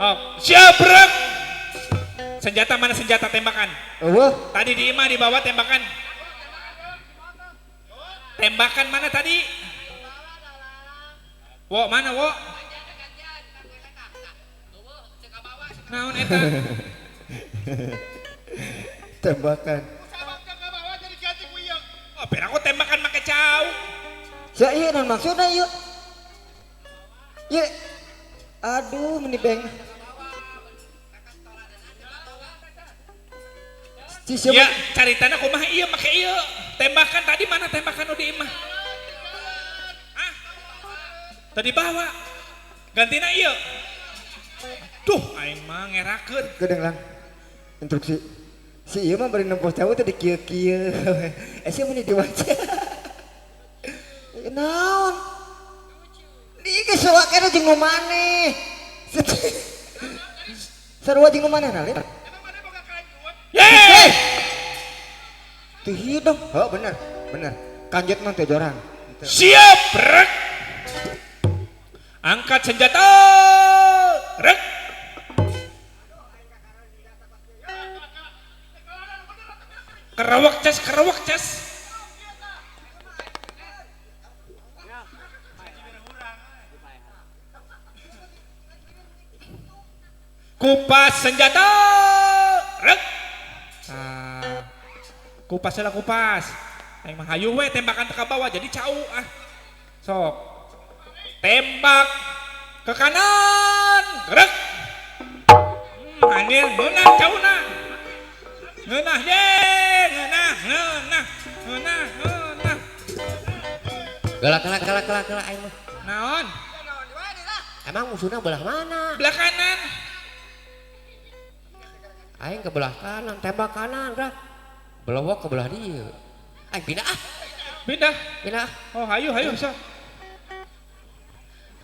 Oh, siap gerak. Senjata mana senjata tembakan? Eueuh. Tadi di imah dibawa tembakan. Tembakan mana tadi? Wo mana wo? Naon eta? Tembakan. Oh, biar aku tembakan make cau. Sia ieu naon maksudna ieu? Ieu. Aduh, meni beng. Ya, caritana kumaha ieu make ieu. Tembakan tadi mana tembakan nu di imah? Hah? Tadi bawa. Gantina ieu. Duh, aing mah ngerakeun. Gedeung lang. Instruksi. Si ieu mah bari nempo cau teh di kieu-kieu. Eh sia meni diwaca. Naon? Di geus sawakena jeung nu maneh. Sarua jeung nu maneh na, Lin? Yeay! Teu hidung. Heuh bener, bener. Kanjut mah teu jorang. Siap, rek. Angkat senjata. Rek. Kerawak cas, kerawak cas. Kupas senjata. Rek. Ah, kupas lah kupas. Aing mah hayu we tembakan teka bawah jadi cau ah. Sok. Tembak ke kanan. Gerak. Anjir, meunang cauna. Ngeunah ye, ngeunah, ngeunah, ngeunah, ngeunah. Geula geula geula geula geula aing mah. Naon? Emang musuhna belah mana? Belah kanan. Aing ke belah kanan, tembak kanan dah. Belowok ke belah dieu. Aing pindah ah. Pindah. Pindah. Oh, hayu hayu sok.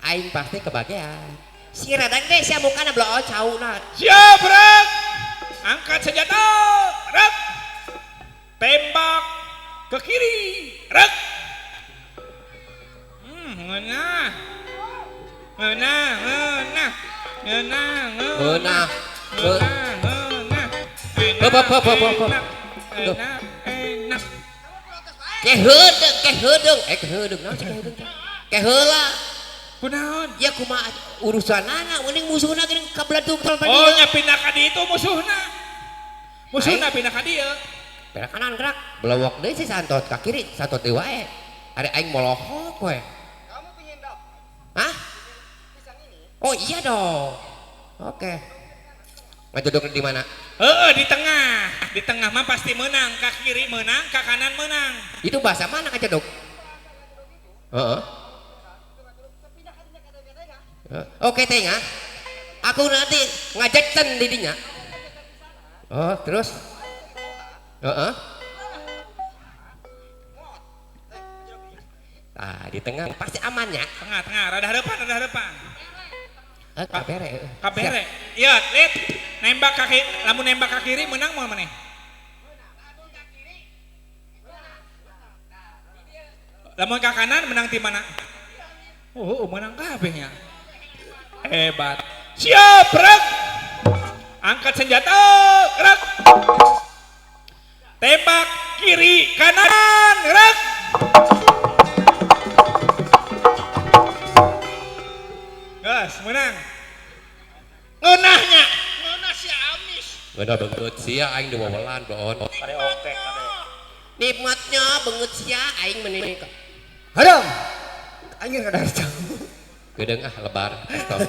Aing pasti kebagian. Si Radang teh sia mukana blo'o cauna. Siap, Rek. Angkat senjata, Rek. Tembak ke kiri, Rek. Ngeunah. Ngeunah, ngeunah. Ngeunah, ngeunah. Ngeunah. Enak, enak, enak. Keheudeng, keheudeng. Eh keheudeng, naon sih keheudeng teh? Keheula. Kunaon? Ya kumaha urusanana, mending musuhna geuning kabeladug tol. Oh, nya pindah ka dieu itu musuhna. Musuhna pindah ka dieu. Pindah kanan gerak. Belewok deui si santot ka kiri, santot deui wae. Ari aing molohok we. Kamu pingin dok? Hah? Pisang ini? Oh iya dong. Oke. Ngajodok di mana? Heeh, di tengah. Di tengah mah pasti menang, ka kiri menang, ka kanan menang. Itu bahasa mana ngajodok? Heeh. Oke tengah. Aku nanti ngajecen didinya. Oh, terus? Heeh. Nah, di tengah pasti aman ya. Tengah, tengah, rada harapan, rada harapan. Kabere. Kabere. Iya, lihat nembak kaki, lamun nembak ke kiri menang mau mana? Lamun ke kanan menang di mana? Oh, menang kabehnya. Hebat. Siap, rek. Angkat senjata, rek. Tembak kiri kanan, rek. Gas, menang. Ngeunahnya. Ngeunah si amis. Ngeunah beungeut sia aing diwawelan doon. Kade oke kade. Nikmatnya beungeut sia aing meni. Hadam. Aing kada jauh. Gedeung ah lebar. Stop.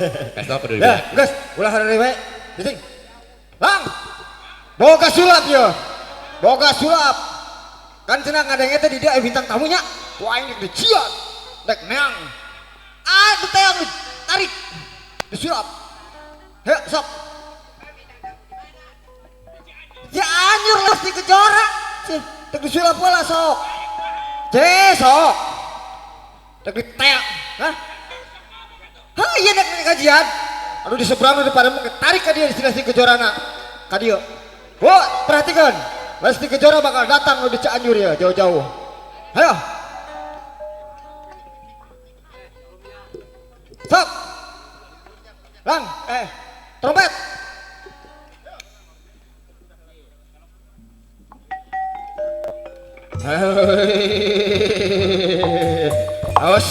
Stop kudu. Ya, geus, ulah heureuy we. Cicing. Lang. Boga sulap ye. Boga sulap. Kan cenah ngadenge teh di dieu aya bintang tamunya. Ku aing rek diciat. Rek neang. Ah, teang tarik. Disulap. He, sok. Ya anjur Lesti Kejora. Cih, teu disulap heula sok. Cih, sok. Teu diteak. Hah? Hah, iya nek kajian. Aduh di seberang di pada tarik ka dieu si Lesti Kejorana. Ka dieu. Wo, perhatikan. Lesti Kejora bakal datang di Cianjur ya, jauh-jauh. Ayo. Sok. Lang, trompet. Awas.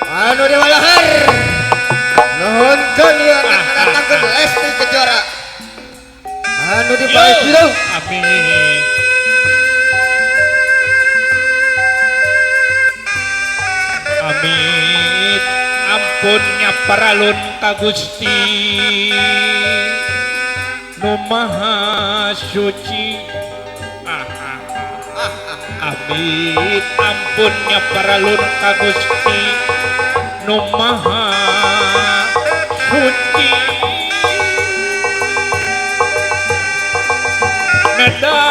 Anu di walahar. Nuhunkeun ieu datangkeun Lesti Kejora. Anu di balik hidung. Amin. Amin. Ampunnya paralun ka Gusti Nu Maha Suci. Amin. Ampunnya paralun ka Gusti Nu Maha Suci. Nada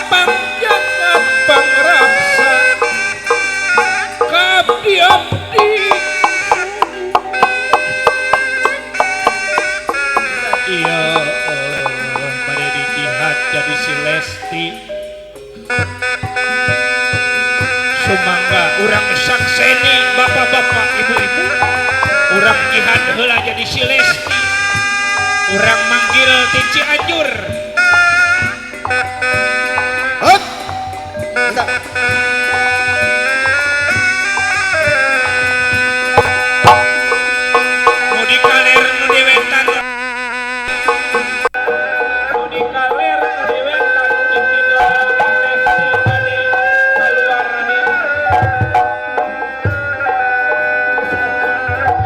pangjaga pangraksa kabdi abdi. Iya, pada di jihad jadi si Lesti. Sumangga urang sakseni bapak-bapak ibu-ibu, urang jihad heula jadi si Lesti. Urang manggil ti Cianjur. Hop. Bisa. Nu di kaler nu di wetan. Nu di kaler nu di wetan nu di kidul Lesti bade kaluar dieu.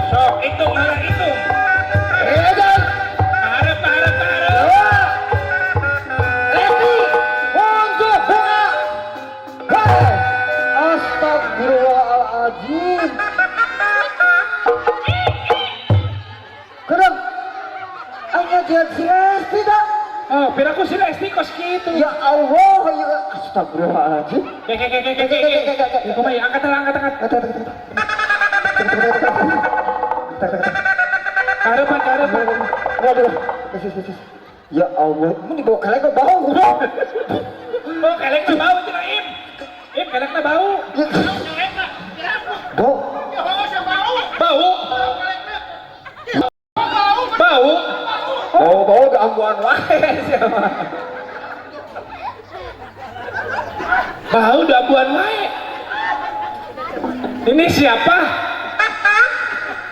Sok hitung heula hitung. Harap harap harap. ngajian si Lesti dah. Oh, piraku si Lesti kos kitu. Ya Allah, ya astagfirullahaladzim. Ke. Kumaha angkat angkat. Harapan. Aduh. Ya Allah, mun dibawa kelek bau udah. Oh, kelekna bau cenah Im. Im kelekna bau. Bau. Bau. Bau. Bau gangguan wae siapa. Bau gangguan wae. Ini siapa?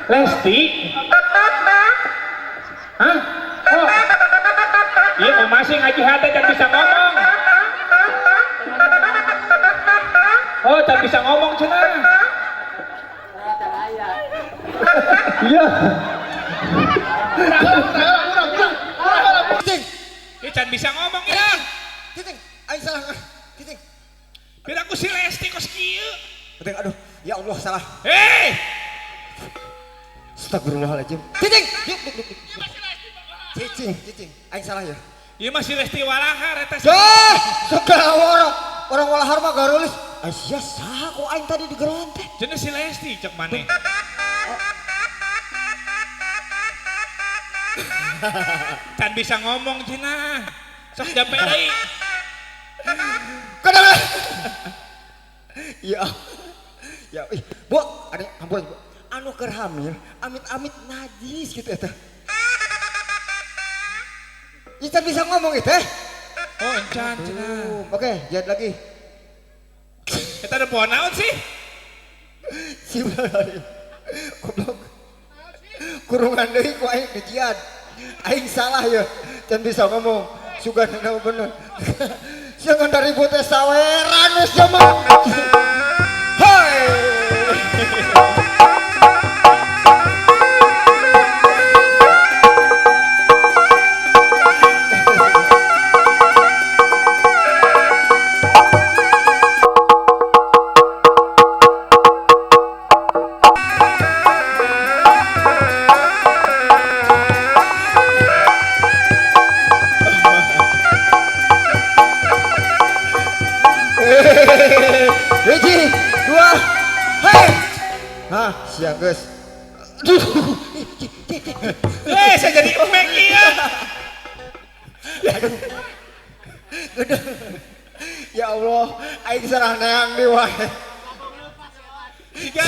Lesti. Hah? Oh. Iya, masih ngaji hati dan bisa ngomong. Oh, tak bisa ngomong cenah. Iya. Cicing. Ieu can bisa ngomong ya. Cicing, aing salah. Cicing. Biar aku si Lesti kos kieu. Cicing, aduh, ya Allah salah. Hei. Astagfirullahaladzim. Cicing. Cicing, cicing, aing salah ya. Ieu mah si Lesti Walahar eta. Yah, segala orang walahar mah garulis. Sia saha kok aing tadi digeroan teh. Cenah si Lesti cek maneh. Can bisa ngomong cenah. Sok jampe deui. Kadang. Ya. Ya, ih, Bu, ada ampun, Bu. Anu keur hamil, amit-amit najis gitu eta. Ican bisa ngomong itu eh? Oh, encan cenah. Oke, jad lagi. Kita ada pohon naon sih? Si goblok. Kurungan deui ku aing kejian. Aing salah ya. Can bisa ngomong. Sugan bener. Sia ngan dari teh saweran geus mah. Hoi. Hiji, dua, hei. Hah, siang guys. Aduh. Saya jadi emek iya. Aduh. Aduh. Ya Allah, aing sarah neang di wae. Tiga.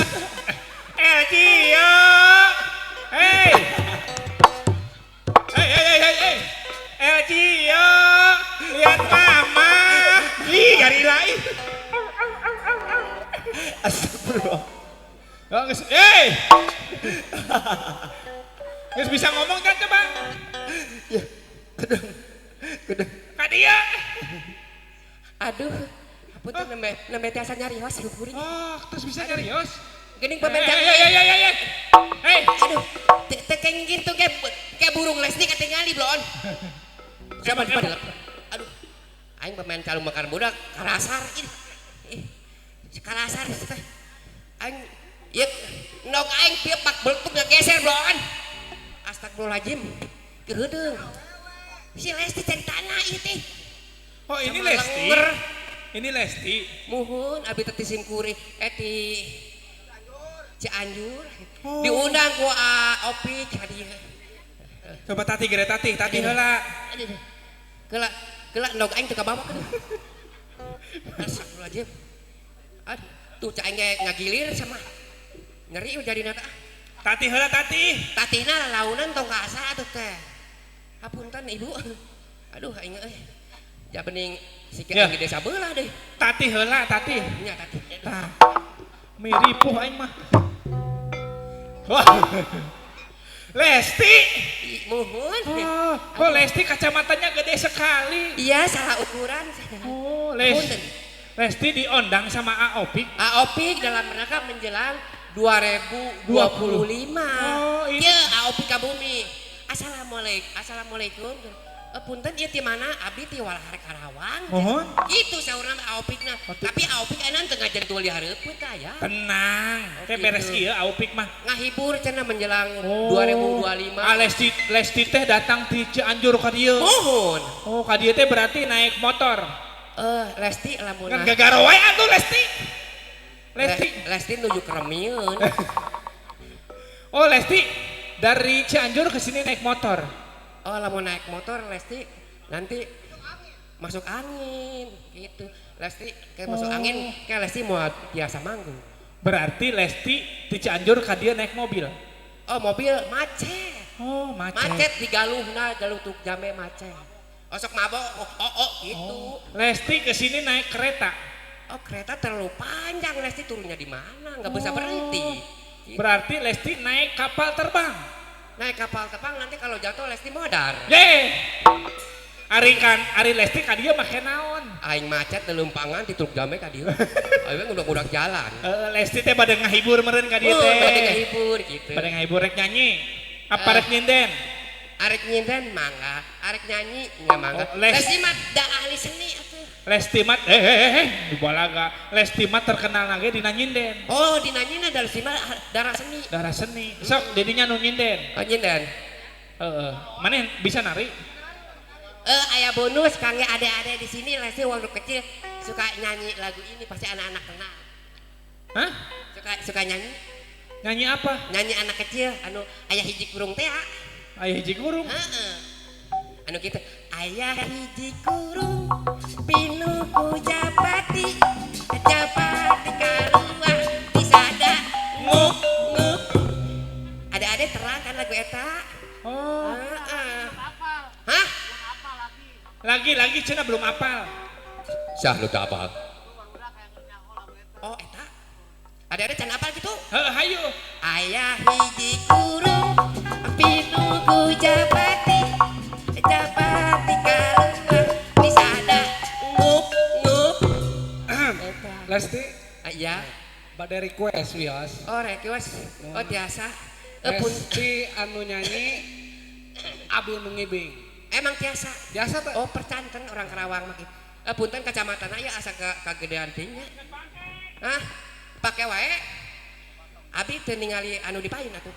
Cio. Hei. Hei, hei, hei, hei. Cio, lihat mama. Ih, garila ih. Astagfirullah. Oh, hey. Geus bisa ngomong kan coba? Ya, kedeng. Kedeng. Ka dia. Aduh, apunten nembe tiasa nyarios kuring. Oh, terus bisa nyarios? Geuning pamenta. Hei. Hei. Aduh, teh kenging kitu kayak burung Lesti katingali bloon. Siapa di pada? Aduh. Aing pemain calung makan budak karasar ini. Karasar teh. Aing ieu ndog aing pieu pak beletuk ngageser bloon. Astagfirullahaladzim. Keuheudeung. Si Lesti cari tanah ieu teh. Oh, ini Lesti. Ini Lesti. Muhun abi teh ti simkuring ti Cianjur. Oh. Diundang ku Opik ka dieu. Coba tati gere tati, tati heula. Keula keula ndog aing teu kabawa keun. Astagfirullahaladzim. Aduh, tuh cai aing ge ngagilir sama nyeri jadina teh. Tati heula tati. Tatina lalaunan tong kaasa atuh teh. Hapunten ibu. Aduh aing euy. Ja bening sikeun di desa belah deh. Tati heula tati. Nya tati. Tah. Miripuh aing mah. Wah. Lesti. Muhun. Oh, kok Lesti kacamatanya gede sekali. Iya, salah ukuran. Oh, Lesti. Lesti diundang sama Aopik. Aopik dalam rangka menjelang 2025. Oh, iya. Aopik ka bumi. Assalamualaikum. Assalamualaikum. Punten ieu ti mana? Abdi ti Walahar Karawang. Mohon. Itu saurna Aupikna. Tapi Aupik ayeuna teu ngajentul di hareupeun tah ya. Tenang. Teh beres ieu Aupik mah. Ngahibur cenah menjelang 2025. Ah Lesti teh datang ti Cianjur ka dieu. Mohon. Oh, ka dieu teh berarti naik motor. Lesti lamun kan gagaro wae atuh Lesti. Lesti Lesti nuju keremieun. Oh, Lesti dari Cianjur ke sini naik motor. Oh, lamun naik motor Lesti nanti masuk angin gitu. Lesti kayak masuk angin, kayak Lesti mau biasa manggung. Berarti Lesti di Cianjur ka dieu naik mobil. Oh, mobil macet. Oh, macet. Macet di Galuhna, Galuh Tuk Jambe macet. Osok mabok, oh gitu. Oh. Lesti ke sini naik kereta. Oh, kereta terlalu panjang, Lesti turunnya di mana? Nggak bisa berhenti. Gitu. Berarti Lesti naik kapal terbang. Naik kapal terbang nanti kalau jatuh Lesti modar. Ye. Ari kan, ari Lesti ka dieu make naon? Aing macet nelumpangan di Teluk Jambe ka dieu. Aing udah-udah jalan. Lesti teh bade ngahibur meureun ka dieu teh. Bade ngahibur gitu. Bade ngahibur rek nyanyi. Apa rek nyinden? Arek nyinden mangga, arek nyanyi nya mangga. Oh, Lesti mah da ahli seni atuh. Lesti mah dibalaga. Lesti mah terkenal lagi dina nyinden. Oh, dina nyinden da Lesti mah darah seni. Darah seni. Sok didinya nu nyinden. Oh, nyinden. Heeh. Maneh bisa nari? Aya bonus kangge ade-ade di sini. Lesti waktu kecil suka nyanyi lagu ini pasti anak-anak kenal. Hah? Suka nyanyi? Nyanyi apa? Nyanyi anak kecil anu aya hiji kurung teh. Ayah hiji kurung. Heeh. Anu kitu, ayah hiji kurung pinuh ku japati, japati kaluar disada nguk nguk. Ada-ada terang kan lagu eta? Oh. Heeh. Hah? Lagi cenah belum apal. Sah nu teu apal. Oh, eta. Ada-ada can apal gitu? Heeh, hayu. Ayah hiji kurung pinuh ku japati, japati kaluar disada ngup ngup. Lesti, iya. Bade request wios. Oh, request. Oh, tiasa. Lesti anu nyanyi abi nu ngibing. Emang tiasa? Tiasa teh. Oh, percanten orang Karawang mah kitu. Punten kacamatan aya asa kagedean teh nya. Hah? Pake wae. Abi teu ningali anu dipain atuh.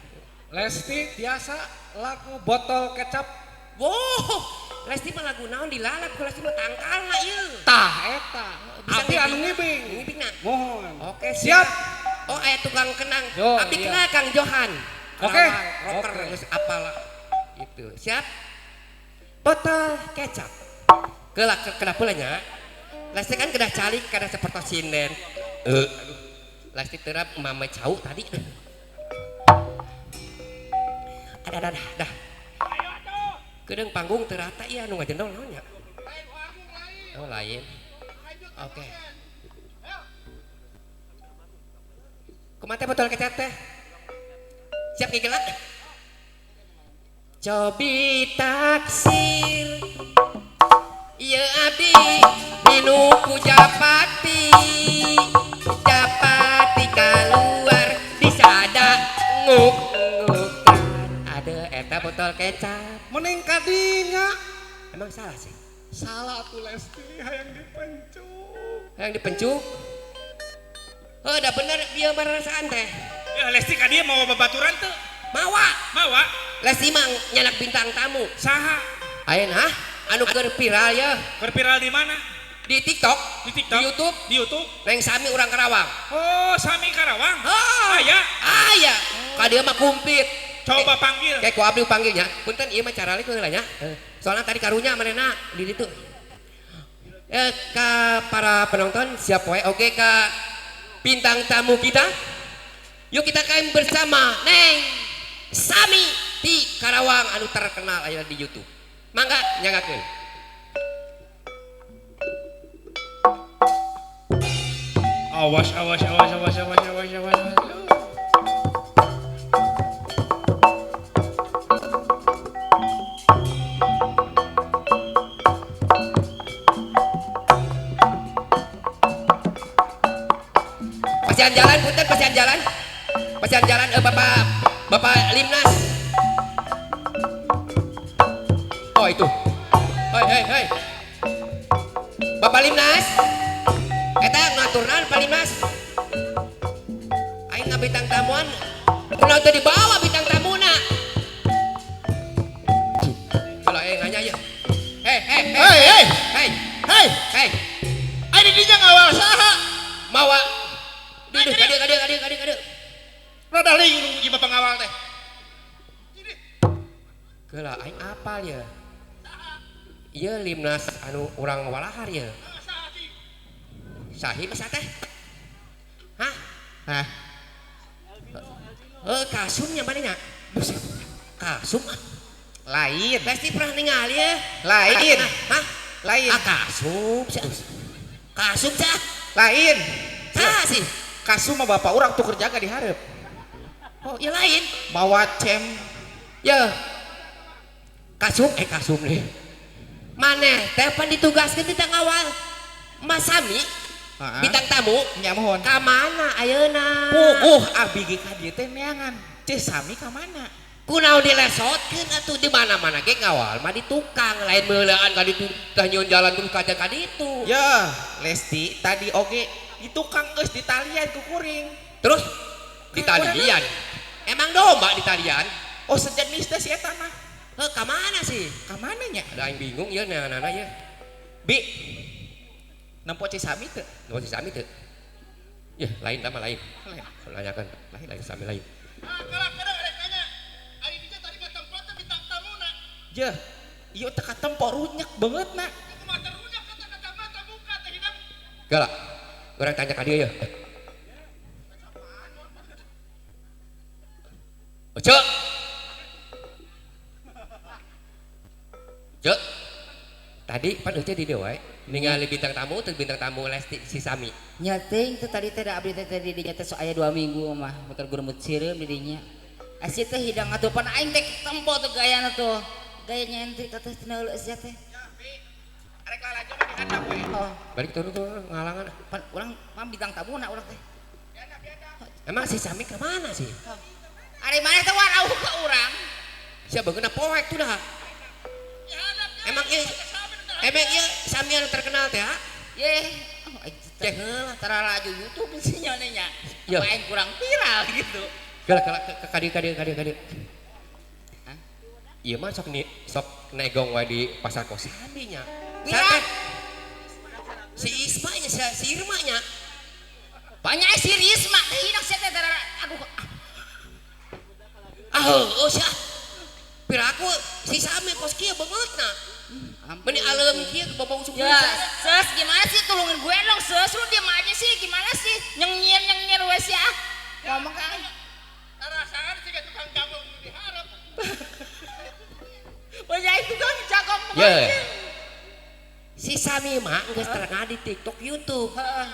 Lesti tiasa lagu botol kecap. Wow, Lesti mah lagu naon dilalap ku Lesti mah tangkalna ieu. Tah eta. Abi anu ngibing. Ngibingna. Mohon. Oke, siap. Oh, aya tukang kenang. Yo, abi iya. Kenal Kang Johan. Oke. Rocker geus apal gitu. Siap. Botol kecap. Keula kedah pula nya. Lesti kan kedah calik kedah sapertos sinden. Aduh. Lesti terap mama cau tadi. Ada dah. Kedeung panggung teu rata ieu anu ngajendol naon nya? Oh, lain. Oke. Kumaha teh botol kecap teh? Siap ngigelak? Cobi taksir ieu abdi minu ku japati, japati kaluar disada nguk ngukan. Ada eta botol kecap. Mending kadinya. Emang salah sih? Salah tuh Lesti, hayang dipencuk. Hayang dipencuk? Oh, udah bener dia marasaan teh. Ya Lesti ka dieu mawa babaturan teu? Mawa. Mawa. Lesti mah nyanak bintang tamu. Saha? Ayeuna hah? Anu keur viral ya. Keur viral di mana? Di TikTok, di TikTok, di YouTube, di YouTube. Neng Sami urang Karawang. Oh, Sami Karawang. Oh, aya. Aya. Ka dieu mah kumplit. Coba panggil. Kayak ku abdi panggilnya. Punten ieu mah caralik heula nya. Soalnya tadi karunya manehna di ditu. Ka para penonton siap wae. Oke ka bintang tamu kita. Yuk kita kain bersama Neng Sami di Karawang anu terkenal aya di YouTube. Mangga nyanggakeun. Awas awas awas awas awas awas awas. Pasian jalan punten, pasian jalan. Pasian jalan Bapak Bapak Limnas. Oh itu. Hei, hei. Bapak Limnas. Eta ngaturnan Pak Limnas. Aing ngabintang tamuan. Kunaon teu dibawa bintang tamuna? Kalau aing nanya ya. Hei, hei, Hei, hei. Hei, Hei, hei. aing di dinya ngawal saha? Mawa. Duh, kadieu kadieu kadieu kadieu kadieu. Rada linglung ieu pengawal teh. Geula aing apal ya. Ieu Limnas anu urang walahar ya. Sahi masa teh? Hah? Hah? Kasumnya mana nya? Buset. Kasum ah. Lain. Pasti pernah ningali ya. Lain. Hah? Lain. Ah, kasum sih. Kasum sih. Lain. Sah sih. Kasum mah bapak urang tuh kerja di hareup. Oh, ya lain. Mawa cem. Ya. Kasum kasum nih. Maneh teh pan ditugaskeun ti ngawal Mas Sami. Bintang tamu. Nya mohon. Ka mana ayeuna? Puguh abdi ge ka dieu teh neangan. Ceu Sami ka mana? Kunaon dilesotkeun atuh di mana-mana ge ngawal mah di tukang lain meuleaan ka ditu teh nyieun jalan terus ka ka ditu. Ya, Lesti tadi oge di tukang geus ditalian ku kuring. Terus ditalian. Emang domba ditalian? Oh sejenis teh si eta mah. Heuh, ka mana sih? Ka mana nya? Ada aing bingung ieu neanganana ieu. Bi. Nempo Ceu Sami teu? Nempo Ceu Sami teu? Yeuh, lain tah mah lain. Lain. Nanyakeun, lain Sami lain. Jeh, ieu teh katempo runyak banget na. Geula. Urang tanya ka dieu yeuh. Oce. Cek. Tadi pan Oce di dieu wae. Ningali bintang tamu teu bintang tamu Lesti si Sami. Nya teuing teh tadi teh da abdi teh di dinya teh sok aya 2 minggu mah muter guremut sireum di dinya. Asih teh hidang atuh pan aing teh tempo tuh gayana tuh. Gaya nyentrik teh cenah heuleus sia teh. Arek lalajo mah dihandap we. Oh, balik turun ngalangan. Pan urang mah bintang tamu na urang teh. Emang si Sami ke mana sih? Ari maneh teh warauh ka urang. Sia beungeuna poek tuh dah. Emang ieu emang ieu Sami anu terkenal teh ha? Ye, teh heula taralaju YouTube sih nya nya. Apa aing kurang viral gitu. Geula ka dieu ka dieu ka dieu ka dieu. Hah? Ieu mah sok ni sok negong wae di pasar Kosambi nya. Viral. Si Isma nya si Irma nya. Banyak si Risma teh hidang sia teh aduh. Ah heueuh sia. Piraku si Sami kos kieu beungeutna. Meni aleum kieu bobong usung. Ya, ses gimana sih tulungin gue dong, ses lu diam aja sih, gimana sih? Nyengir-nyengir we sih ah. Ngomong ka aing. Rasaan siga tukang jagung diharap. Banyak tukang jagung. Ya. Si Sami mah geus terkenal di TikTok, YouTube. Heeh.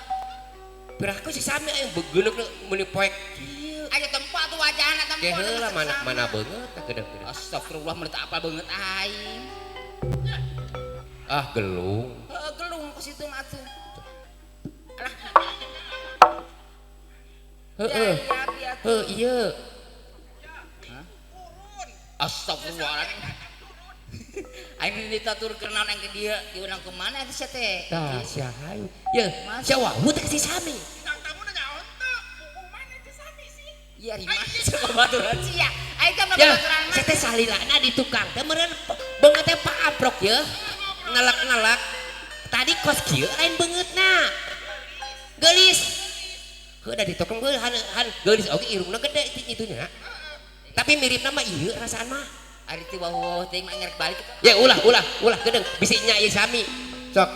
Piraku si Sami aya begeuleuh meuni poek kieu. Aya tempo tuh wajahna tempo. Ge heula mana mana beungeut teh geudeung-geudeung. Astagfirullah mun teu apal beungeut aing. Ah gelung. Heeh gelung ku situ mah atuh. Alah. Heeh. Heuh ieu. Hah? Astagfirullahaladzim. Aing ditaturkeun naon aing ke dieu, diundang ke mana eta sia teh? Tah sia hayu. Ye, sia wawuh teh si Sami. Bintang tamuna nyaon teu? Puguh mana Ceu Sami sih? Iya rimah babaturan sia. Aing teh Ya, babaturan mah. sia teh salilana di tukang teh meureun beungeut teh paaprok ye. Ngelak-ngelak. Tadi kos kieu lain beungeutna. Geulis. Heuh da di tukang geus han geulis oge irungna gede itu nya. Tapi miripna mah ieu rasaan mah. Ari teh wawuh teh mah ngerek balik. Ya ulah ulah ulah gedeung bisi nya ieu Sami. Sok.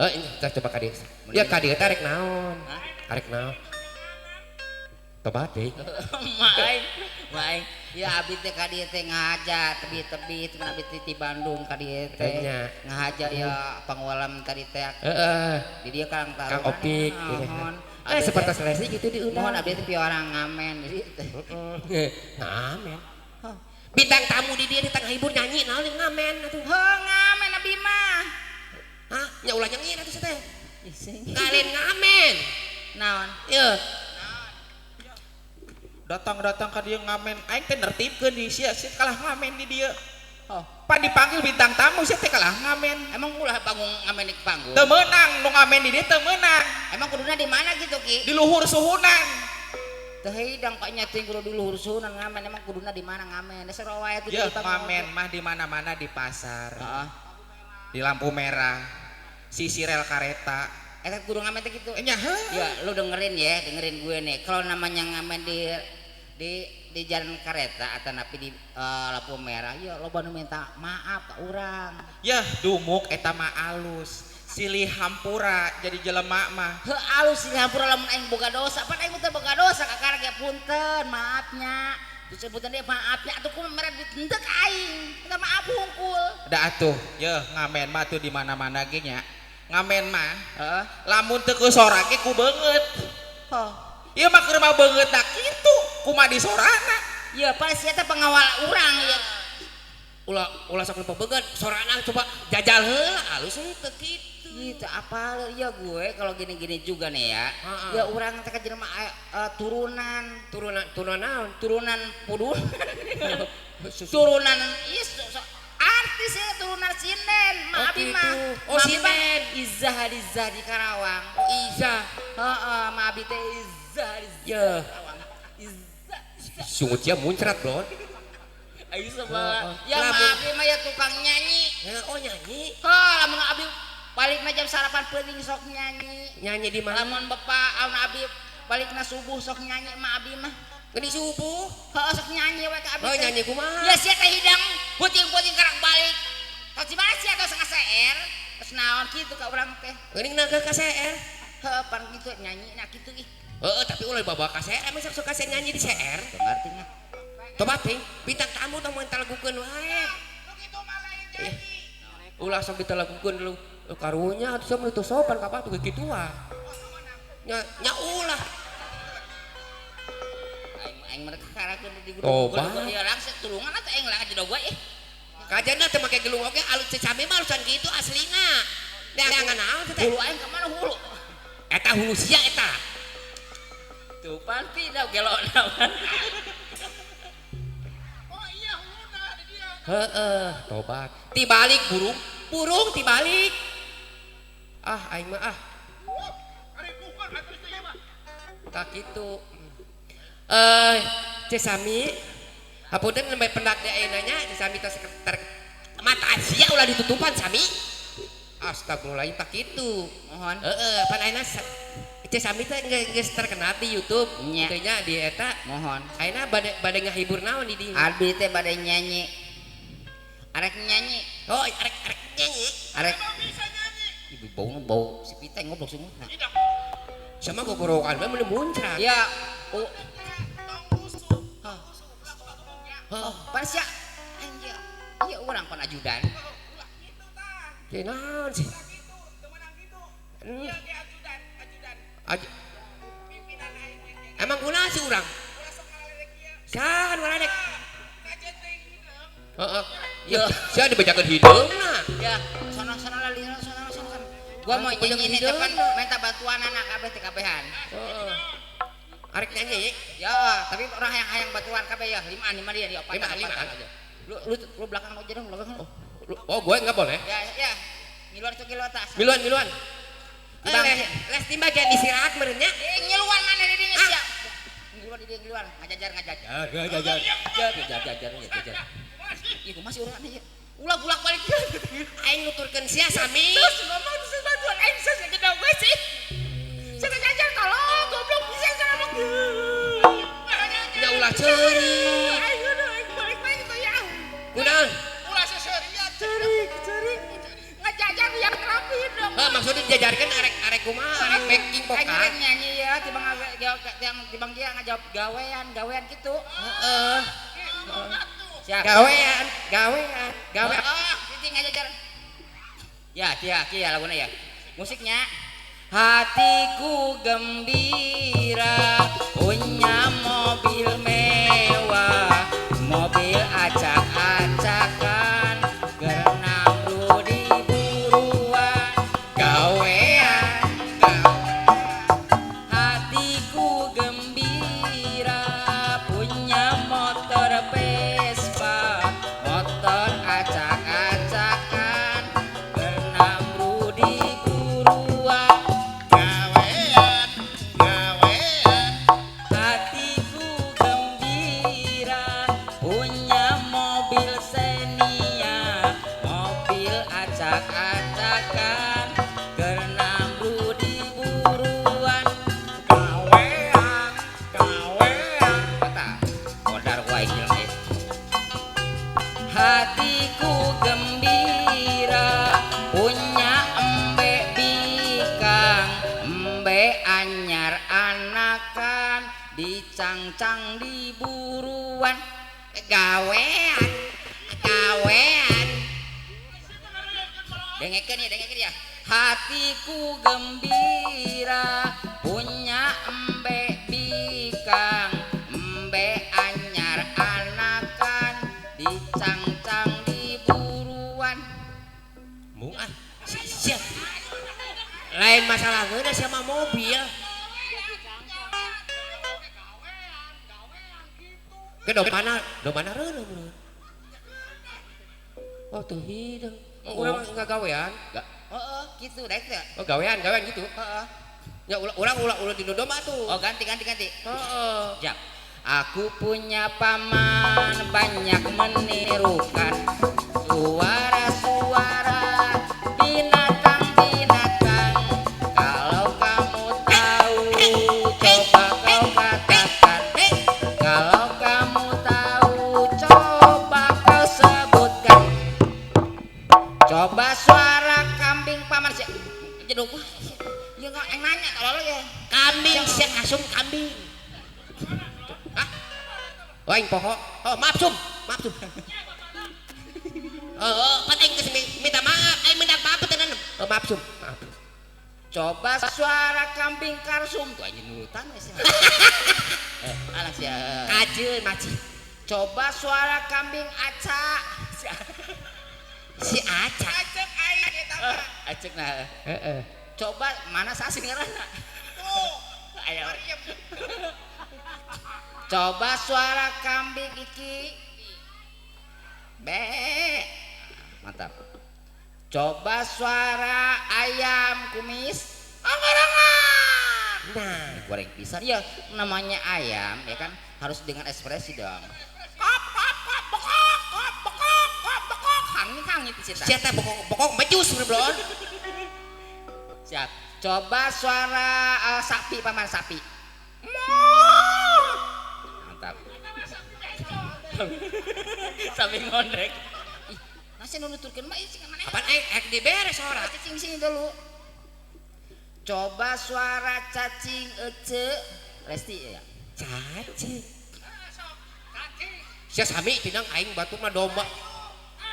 Heuh coba ka dieu. Ya ka dieu teh rek naon? Arek naon? Tobat deui. Main, main. Ya abdi teh ka dieu teh ngahaja tebi-tebi teh abdi teh ti Bandung ka dieu teh. Ngahaja ya pangualam tadi teh. Heeh. Di dieu Kang Tarung. Kang Opik. Eh seperti selesi gitu diundang. Mohon abdi teh piorang ngamen di dieu teh. Ngamen. Bintang tamu di dia di tengah hibur nyanyi naon ngamen atuh. Heuh ngamen abdi mah. Hah? Nya ulah nyanyi atuh teh. Kalian ngamen. Naon? Yeuh. Datang-datang ka dieu ngamen, aing teh nertibkeun di sia, sia kalah ngamen di dieu. Oh. Pan dipanggil bintang tamu sia teh kalah ngamen. Emang ulah panggung ngamen di panggung. Teu meunang nu ngamen di dieu teu meunang. Emang kuduna di mana gitu Ki? Di luhur suhunan. Teu hidang kok nya teuing kudu di luhur suhunan ngamen, emang kuduna di mana ngamen? Da seru wae tuh di panggung. Ngamen mah di mana-mana di pasar. Heeh. Di lampu merah. Sisi rel kareta. Eta kudu ngamen teh kitu. Nya heuh. Ya lu dengerin ya, dengerin gue nih. Kalau namanya ngamen di jalan kereta atau napi di lampu merah, ya loba nu minta maaf ka urang. Yah dumuk eta mah alus. Silih hampura jadi jelema mah. Heuh alus silih hampura lamun aing boga dosa, pan aing teh boga dosa kakara ge punten, maafnya. Terus punten deui maafnya atuh kumaha mere duit henteu ka aing. Minta maaf hungkul. Da atuh, yeuh ngamen mah tuh di mana-mana ge nya. Ngamen mah, heeh, lamun teu ku sora ge ku beungeut. Heuh. Ieu mah keur mah beungeut da kitu, kumaha di sorana. Ya pan sia teh pengawal urang ya. Ulah ulah sok nempo beungeut, sorana coba jajal heula alus henteu kitu. Gitu apa ya gue kalau gini-gini juga nih ya. Ha-ha. Ya urang teh ka jelema turunan, turunan turunan naon? Turunan pudun. Turunan ieu artis ya turunan sinden, Oh, ma abi gitu. mah. Oh, Ma abi mah sinden. Izzah Hadiza di Karawang. Oh, Izzah. Heeh, ma abi teh Izzah Hadiza. Yeuh. Karawang. Izzah. Sungut sia muncrat, Blon. Ayo sebelah. Ya Lamun- ma abi mah ya tukang nyanyi. Ya, oh nyanyi. Heuh, lamun abi balikna jam sarapan peuting sok nyanyi. Nyanyi di mana? Lamun bapak aun abi balikna subuh sok nyanyi ma abi mah. Geni subuh. Heeh sok nyanyi we ka abi. Oh teh. nyanyi kumaha? Ya sia teh hidang puting-puting karak balik. Tos di mana sia tos ngaseer? Terus naon kitu ka urang teh? Geuning naga ka CR. Heuh pan kitu nyanyi na kitu ih. Heeh, tapi ulah dibawa ka CR, emang sok sok nyanyi di CR. Teu ngarti mah. Tobat ting, bintang tamu tong moal talagukeun wae. Nu kitu mah lain nyanyi. Ulah sok ditalagukeun lu. Karunya atuh sia mun teu sopan ka batu kitu ah. Nya nya ulah. Aing aing mereka karakeun di Tobat. Dia langsung tulungan atuh aing lah jodoh gue ih. Kajana teu make gelung oge alus cecame mah alusan kitu aslina. Neangan naon teh? Hulu aing ka mana hulu? Eta hulu sia eta. Tuh panti dah gelona. Oh iya huluna di dia. Heeh, tobat. Tibalik burung, burung tibalik. Ah aing mah ah. Ari bukan atuh teh ieu mah. Tak kitu. Cesami, hapunten nembe pendak di ayeuna nya Cesami tos ter mata sia ulah ditutupan Sami. Astagfirullahaladzim tak kitu. Mohon. Heeh, pan ayeuna Cesami teh geus terkenal di YouTube. Nya. Teu nya di eta. Mohon. Ayeuna bade ngahibur naon di dieu? Abi teh bade nyanyi. Arek nyanyi. Oh, arek arek nyanyi. Arek Emang bisa nyanyi. ibu bau bau si pita ngobrol sungguh. Tidak. Sama gogorowokan we mun muncrat. Ya, oh, Tong rusuh. Hah. Rusuh ulah sok ngomongnya. oh, pan sia. Anjir. Iya urang pan ajudan. Ulah kitu tah. Teu naon sih? Ulah kitu, teu meunang kitu. Hmm. Ieu ge ajudan, ajudan. Pimpinan aing ge. Emang kunaon sih urang? Ulah sok ngaledek ieu. Saha nu ngaledek? Kajen teh hideung. Heeh. Ya, sia dibejakeun hideungna. Ya, sono sono lah sono sono sono. sono. Gua mau Aku nyanyi nih hidung. depan minta bantuan anak kabeh teh kabehan. Heeh. Arek nyanyi. Ya, tapi orang yang hayang bantuan kabeh ya, limaan lima dia di opat. Lima, lima. aja. Lu lu lu belakang aja dong, belakang. Oh, oh gue enggak boleh. Ya, ya. Ngiluan tuh ngiluan tas. Miluan, miluan. Bang. Les di bagian istirahat meureun nya. Eh, ngiluan mana di dinya sia? Ngiluan di dinya ngiluan, ngajajar ngajajar. Ngajajar. Ngajajar ngajajar. Ih, kumaha sih urang ieu? Ulah bulak-balik. Aing nuturkeun sia Sami. Terus ngomong terus bantuan aing bisa ngajajar gue sih. Saya ngajajar tolong goblok bisa ngomong. Nya ulah ceurik. Aing aing balik lagi tuh ya. Kunaon? Ulah seserian. Cerik, cerik. Ngajajar yang rapi dong. Heuh, maksudnya dijajarkeun arek arek kumaha? Arek backing Aing vokal. rek nyanyi ya, tibang tibang dia ngajawab gawean, gawean gitu. Heeh. Siap. Gawean, gawean, gawean. Oh, sini ngajajar. Ya, kia, kia laguna ya. Musiknya Hatiku gembira punya mobil mewah, mobil acak-acakan, gerenam di buruan, Gawean. Hatiku gembira punya motor Vespa, motor acak Hatiku gembira punya embe bikang, embe anyar anakan, dicangcang di buruan. Gawean, gawean. Dengekeun ya, dengekeun ya. Hatiku gembira punya embe bikang, embe anyar anakan, dicangcang di buruan. Mung ah, sia. Lain masalah ngeunah sama mobil. Ke domana reuneuh bro. Oh tuh hidung. Urang enggak gawean. Heeh, gitu daek teh. Oh gawean, gawean gitu. Heeh. Ya urang ulah di domba tuh. Oh ganti. Heeh. Jap. Aku punya paman banyak menirukan suara-suara binatang-binatang. Kalau kamu tahu coba kau katakan. Kalau kamu tahu coba kau sebutkan. Coba suara kambing paman si jeduk. Ya enggak yang nanya kalau lo ya. Kambing si asum kambing. Hah? Oh, aing poho. Oh, maaf sum, maaf sum. Oh, pan aing geus minta maaf, aing minta maaf tenan. Oh, maaf sum, maaf. Coba suara kambing karsum tuh anjing nurutan we sia. Alah sia. Kajeun maci. Coba suara kambing aca. Si aca. Acek aing eta mah. Acek nah. Heeh. Coba mana sasi ngaranna? Tuh. Ayo. Mariam. Coba suara kambing iki. Be. Mantap. Coba suara ayam kumis. Anggar-anggar. Nah, goreng pisan ya namanya ayam ya kan harus dengan ekspresi dong. Kop kop kop bokok kop bokok kop bokok. Hangit hangit di situ. Sia teh bokok majus belum. Siap. Coba suara sapi paman sapi. Mantap. Sapi ngondek. Ih, nasi nu nuturkeun mah ieu sing mana? Apaan aing diberes sora. Cacing sini dulu. Coba suara cacing ece. Resti ya. Cacing. Sia sami tinang aing batur mah domba.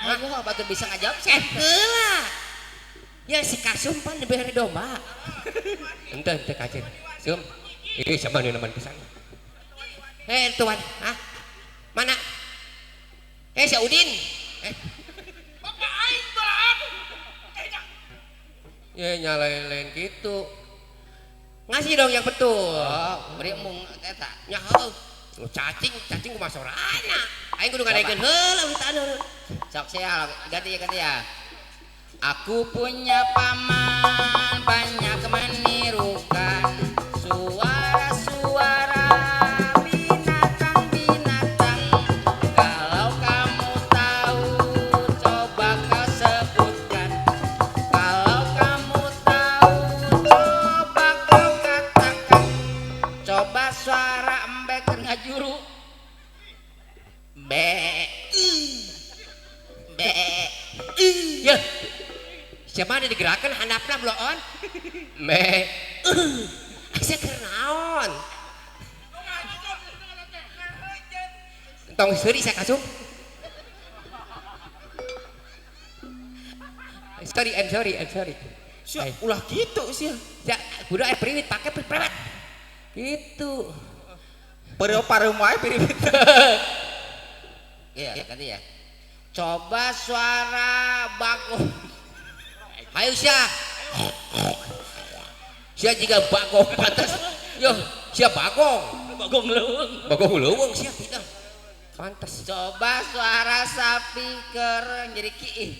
Ayo batur bisa ngajawab sih. Heula. Ya si Kasum pan dibere domba. Ente ente kacen. Sum. Ih sama nu neman pisan. Tuan, hah? Mana? Si Udin. Bapak aing balahan. Ya nyalain-lain gitu. Ngasih dong yang betul. Oh, beri mung eta. Nya heuh. Cacing, cacing kumaha sorana. Aing kudu ngadaikeun heula witan heula. Sok sia ganti ya ganti ya. Aku punya paman banyak menirukan suara-suara binatang-binatang. Kalau kamu tahu coba kau sebutkan. Kalau kamu tahu coba kau katakan. Coba suara embe keur ngajuru. Be i be i. Ya. Siapa ada digerakkan handapna bloon? Me. Asa keur naon? Tong seuri saya kasum. Sorry, I'm sorry, I'm sorry. Sia ulah kitu sia. Ya, kudu aya priwit pake priwit. Gitu. Pareu pareum wae priwit. Iya, ganti ya. Coba suara bagong. Ayo sia. Sia juga bagong pantas. Yo, sia bagong. Bagong leuweung. Bagong leuweung sia tidak. Pantas. Coba suara sapi keur nyeriki.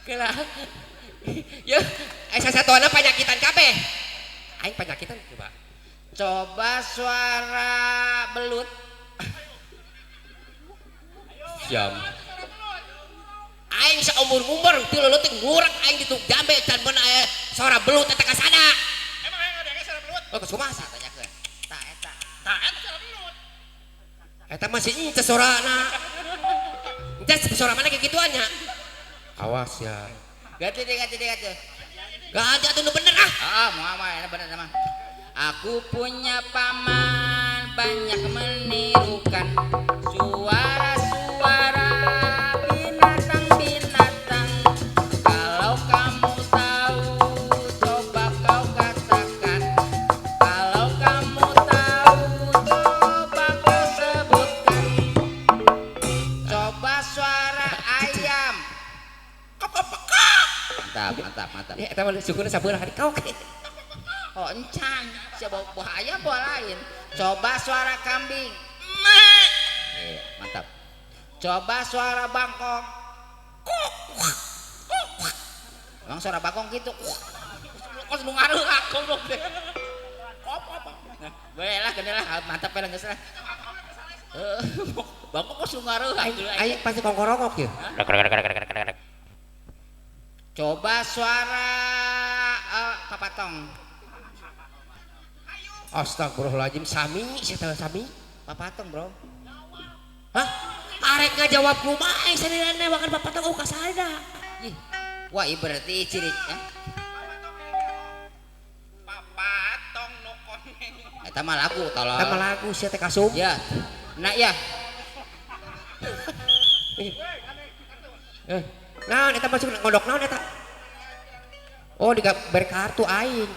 Kela. Ya, sasatona panyakitan kabeh. Aing panyakitan coba. Coba suara belut. Jam. Aing saumur-umur ti leutik ngurek aing ditu jambe can beun aya suara belut eta kasada. Emang aing ngadenge suara belut? Oh, kumaha tanyakeun. Ta eta. Ta Eta masih ence sorana. Ence sora mana kayak gituan nya. Awas ya. Ganti deh, ganti deh, ganti. Ganti atuh nu bener ah. Ah, mau mah ini bener mah. Aku punya paman banyak menirukan suara-suara binatang-binatang. Kalau kamu tahu, coba kau katakan. Kalau kamu tahu, coba kau sebutkan. Coba suara ayam. Mantap, mantap, mantap. Ya, eta mah syukurna sabeurah di kau. Oh, encan. Siapa buah ayam buah lain. Coba suara kambing. Mantap. Coba suara bangkong. Emang suara bangkong gitu. Kok nu ngaruh aku dong. Boleh lah, gede lah, mantap ya geus lah. Bangkong kok nu ngaruh. Aing pasti kongkorongok ya. Coba suara papatong. Astagfirullahaladzim, sami, saya sami. Papatong, bro. Hah? Arek ngajawab kumaha aing sanirana wakan papatong oh kasada. Ih. Wah, ieu berarti ciri ya. Papatong nu koneng. Eta mah lagu tolong. Eta mah lagu sia teh kasum. Ya. Nah, ya. Naon eta masuk ngodok naon eta? Oh, diberi kartu aing.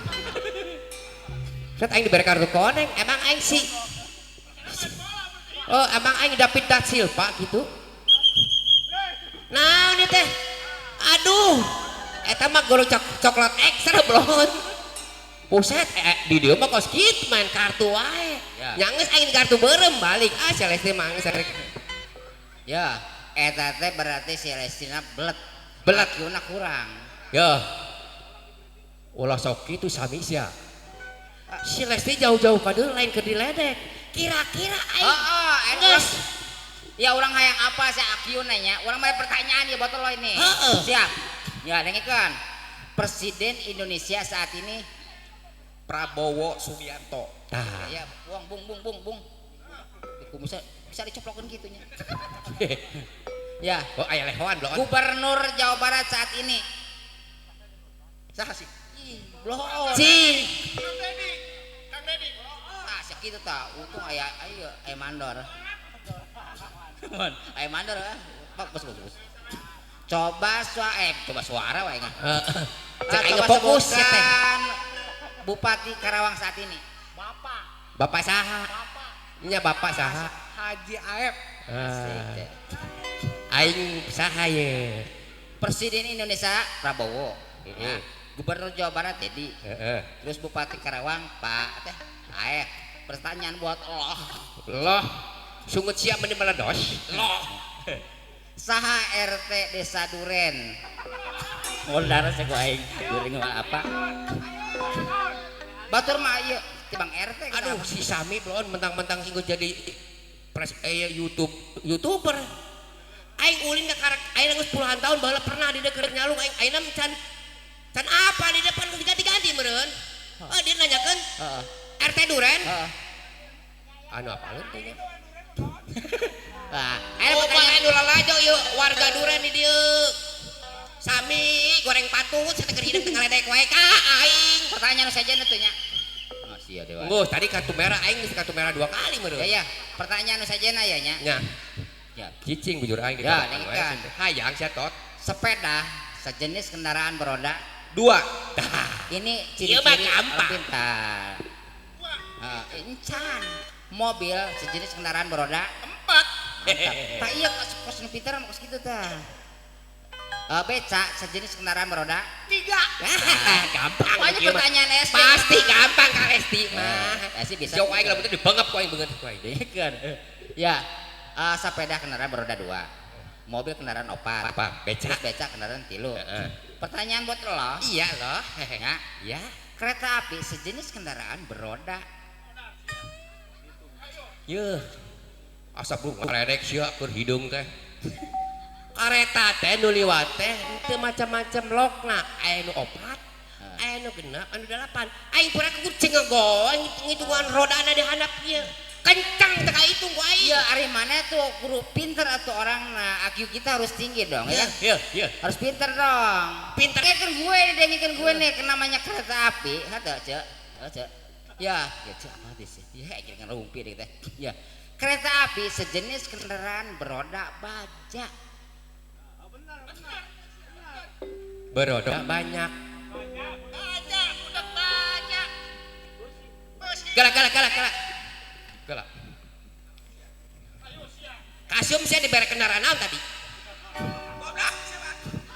Set aing diberi kartu koneng, emang aing sih. Oh, emang aing David da Silva gitu. Naon ieu teh? Aduh. Eta mah goro coklat ekstra blon. Buset, di dieu mah kos kitu main kartu wae. Ya. Nyanges aing kartu beureum balik. Ah, si Lesti mah geus arek. Ya, eta teh berarti si Lestina belet. Belet IQ-na kurang. Ya. Ulah sok kitu sami sia. Si Lesti jauh-jauh ka dieu lain keur diledek. Kira-kira aing. Heeh, geus. Ya urang hayang apa si IQ nanya? Urang mah pertanyaan ya botol lo ini. Heeh. Siap. Ya, dengekeun. Presiden Indonesia saat ini Prabowo Subianto. Tah. Ya, buang bung bung bung bung. Iku bisa bisa dicoplokeun kitu nya. Ya. Oh, aya lehoan blon. Gubernur Jawa Barat saat ini. Saha sih? Ih, blon. Si. Kang Dedi. Kang Dedi. Ah, sakitu tah, untung aya aya aya mandor. Aya mandor ah. Bagus bagus. Coba suara coba suara wae nya. Heeh. Cek aing Coba fokus ya teh. Bupati Karawang saat ini. Bapak. Bapak saha? Bapak. Nya bapak saha? Haji Aep. Asik. Aing saha ye? Presiden Indonesia Prabowo. Heeh. Gubernur Jawa Barat Dedi. Heeh. Terus Bupati Karawang Pak teh Aep. Pertanyaan buat loh. Loh, sungut siap meni meledos. Loh. Saha RT Desa Duren. Mau darah sih gua aing. Duren apa? Batur mah ieu tibang RT. Aduh, si Sami blon mentang-mentang sing jadi pres YouTube YouTuber. Aing ulin ka karek aing geus puluhan tahun baheula pernah di keur nyalung aing ayeuna can can apa di depan diganti-ganti meureun. Oh, dia nanyakeun. Heeh. RT Duren. Heeh. Anu apaleun teh nya? Nah, aya Oh, pertanyaan nu lalajo ieu warga Duren di dieu. Sami goreng patut saya teh keur hideung teh ngaledek wae ka aing. Pertanyaan saja nu teh nya. Oh, sia dewa. Geus tadi kartu merah aing geus kartu merah 2 kali meureun. Ya ya, pertanyaan nu saja aya nya. Nya. Ya. Cicing bujur aing di Ya, kapan wae. dengekeun. Hayang sia tot. Sepeda sejenis kendaraan beroda 2. Tah. Ini Ieu mah ciri-ciri orang gampang. pintar. Encan. Mobil sejenis kendaraan beroda 4. Mantap. Tak iya kos nu pintar mah kos kitu tah. Beca sejenis kendaraan beroda 3. Gampang. Banyak ieu mah. pertanyaan SD. Pasti gampang ka Lesti mah. Eh, sih bisa. Jauh aing lamun teh dibengep ku aing beungeut ku aing. Dengekeun. Ya, sepeda kendaraan beroda 2. Mobil kendaraan 4. Apa? Beca. Terus beca kendaraan 3. Heeh. Pertanyaan buat lo. Iya loh. Ya. Ya. Kereta api sejenis kendaraan beroda. Yeuh. Asa bung ngaledek sia keur hideung teh. Kareta teh nu liwat teh teu macam-macam lokna. Aya nu 4, aya nu 6, anu 8. Aing pura kucing ngegoeng ngitungan rodana di handap ieu. Kencang teh ka hitung ku aing. Iya, ari mana tuh guru pinter atau orang nah IQ kita harus tinggi dong ya. Iya, iya. Harus pinter dong. Pinter. Dengekeun gue, dengekeun gue nih namanya kereta api. Hatuh, Cek. Cek. Ya, ya Cek apa sih? Ya, jangan rumpi deh kita. Ya. Kereta api sejenis kendaraan beroda baja. Beroda banyak. Banyak, udah banyak. Galak, galak, galak, galak. Galak. Kasum saya diberi kendaraan naon tadi?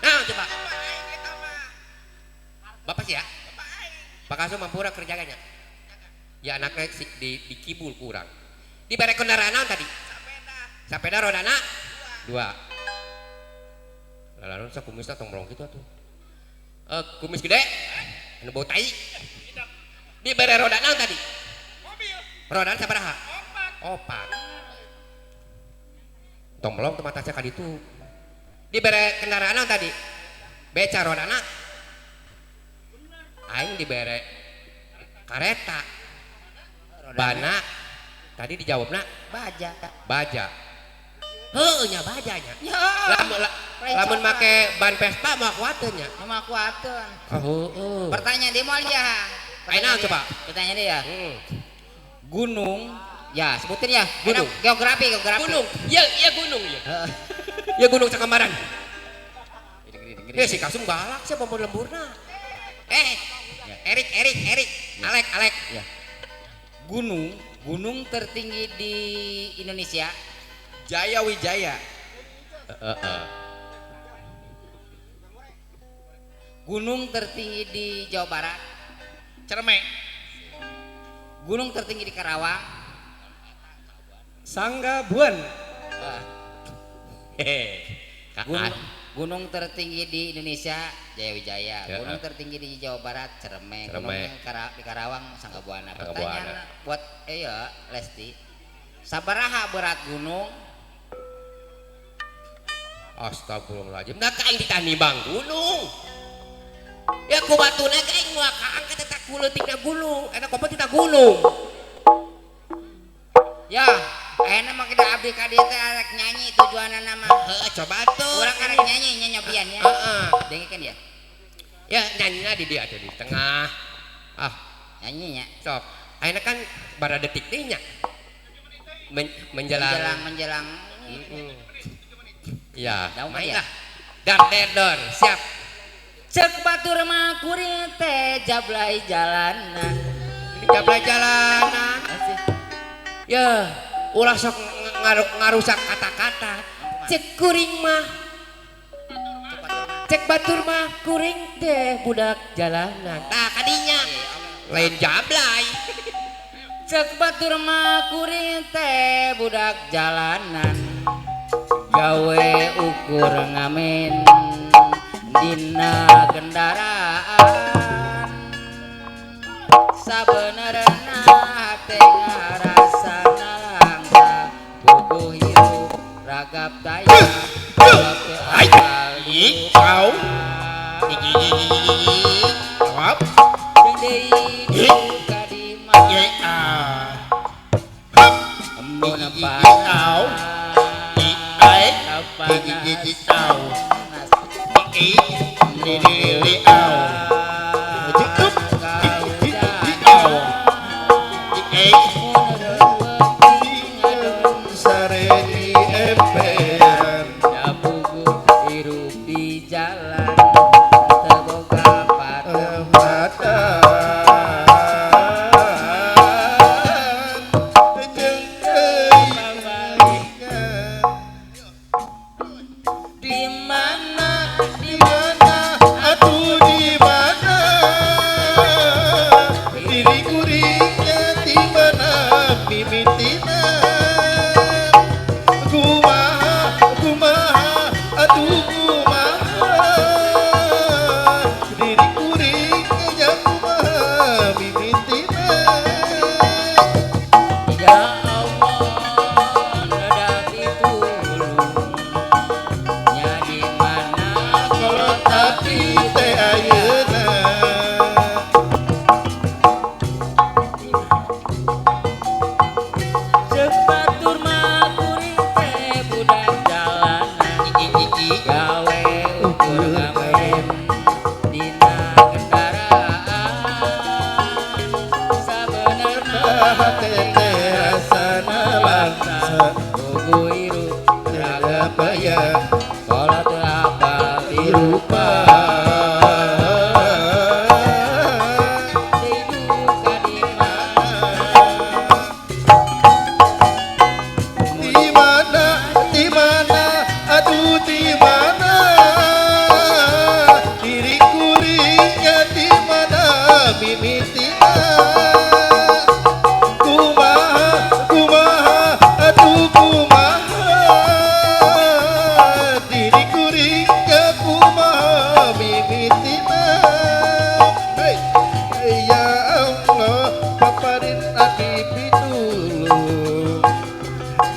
Nah, coba. Bapak sih ya? Pak Kasum mampura kerjanya. Ya anaknya di kibul kurang. Diberi kendaraan naon tadi? Sepeda. Sepeda rodana dua. Lalu saya kumisnya tong melong gitu atuh. Kumis gede, anu bau tai. Diberi roda naon tadi? Mobil. Rodana sabaraha? Opat. Tong melong tuh mata saya kaditu. Diberi kendaraan naon tadi? Beca rodana. Aing dibere kareta. Bana. Tadi dijawabna baja. Baja. Heuh nya bajanya. Ya. Lamun make ban Vespa mah kuateun nya. Mah kuateun. Heueuh. Pertanyaan dia moal ya. Ayeuna coba. Pertanyaan dia ya. Gunung ya sebutin ya. Gunung. Geografi, geografi. Gunung. Ya, ya gunung ya. Ya gunung Cakamaran. Ya si Kasum galak sih bombon lemburna. Erik, Erik, Erik. Alek, Alek. Ya. Gunung tertinggi di Indonesia. Jaya Wijaya. Gunung tertinggi di Jawa Barat. Cerme. Gunung tertinggi di Karawang. Sanggabuan. Gunung tertinggi di Indonesia Jaya Wijaya. Gunung tertinggi di Jawa Barat Cerme. Gunung di Karawang Sanggabuana. Pertanyaan buat ya Lesti. Sabaraha berat gunung? Astagfirullahaladzim. Nah kaing ditanimbang gunung. Ya ku batuna kaing moal kaangkat eta kuleutikna gunung. Eta kopo tita gunung. Ya, ayeuna mah kita abdi ka dieu teh arek nyanyi tujuanna mah. Heuh, coba tuh. Urang arek nyanyi nya nyobian ya. Heeh. Dengekeun ya. Ya nyanyina di dieu atuh di tengah. Ah, nyanyinya. Sok. Ayeuna kan bara detik deui nya. Menjelang menjelang. Ya, mainlah. Dar der dor, siap. Cek batur mah kuring teh jablay jalanan. Jablay jalanan. Ya, ulah sok ngarusak kata-kata. Cek kuring mah. Cek batur mah kuring teh budak jalanan. Tah kadinya. Lain jablay. Cek batur mah kuring teh budak jalanan. Gawe ukur ngamen dina kendaraan. Sabenerna hate ngarasa nalangsa puguh hirup ragap daya teu akal kau jawab jeung deui duka di mana mun kau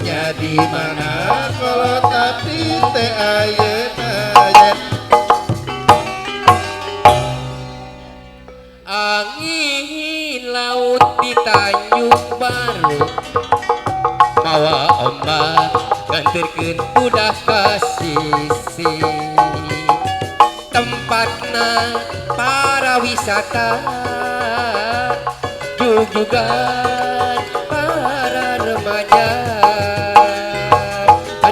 Nya di mana kolot abdi teh ayeuna yen. Angin laut di Tanjung Baru mawa ombak nganterkeun budak ka sisi tempatna para wisata jujugan para remaja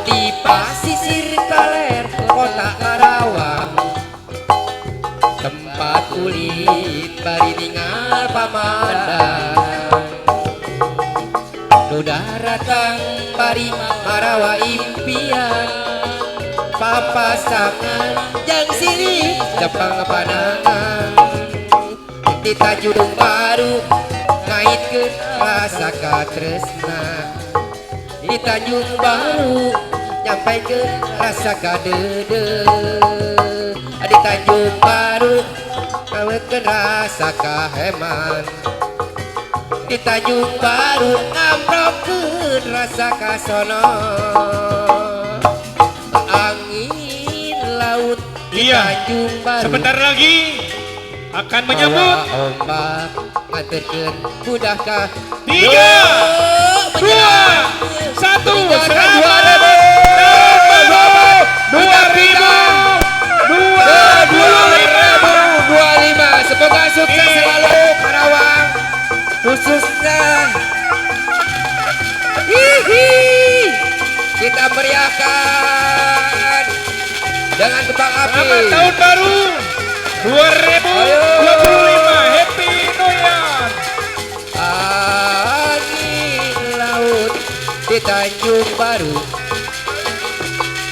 di pasisir kaler kota Karawang tempat kulit bari ningal pamandang nu daratang bari marawa impian papasangan jang silih jepang panangan di Tanjung Baru ngaitkeun rasa katresna di Tanjung Baru nyampaikeun rasa kadeudeuh di Tanjung Baru ngaweutkeun rasa kaheman di Tanjung Baru ngamprokeun rasa kasono angin laut di Iya. Tanjung Baru Sebentar lagi akan menyambut ombak nganterkeun budak ka 3, 2, 1. Selamat tahun baru 2025. Semoga sukses selalu Karawang khususnya. Hihi. Kita meriahkan dengan kembang api. Selamat tahun baru 2025. Happy New Year. Angin laut di Tanjung Baru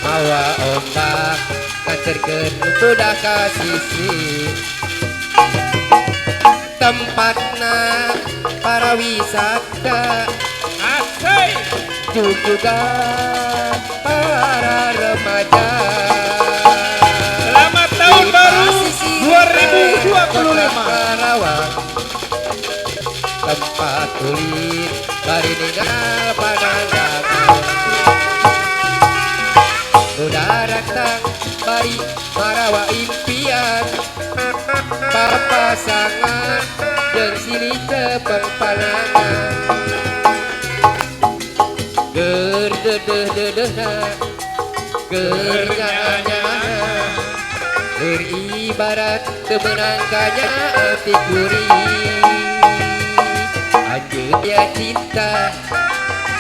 mawa ombak nganterkeun budak ka sisi tempatna para wisata Asik. juga para remaja. Selamat tahun baru 2025. Karawang tempat kulit bari ningal panandangan nu daratang bari marawa impian papasangan jeung silih tepeng panangan ger dedeh dedehna ger nyaah-nyaahna lir ibarat teu meunang kanya ati kuring anjeun dia cinta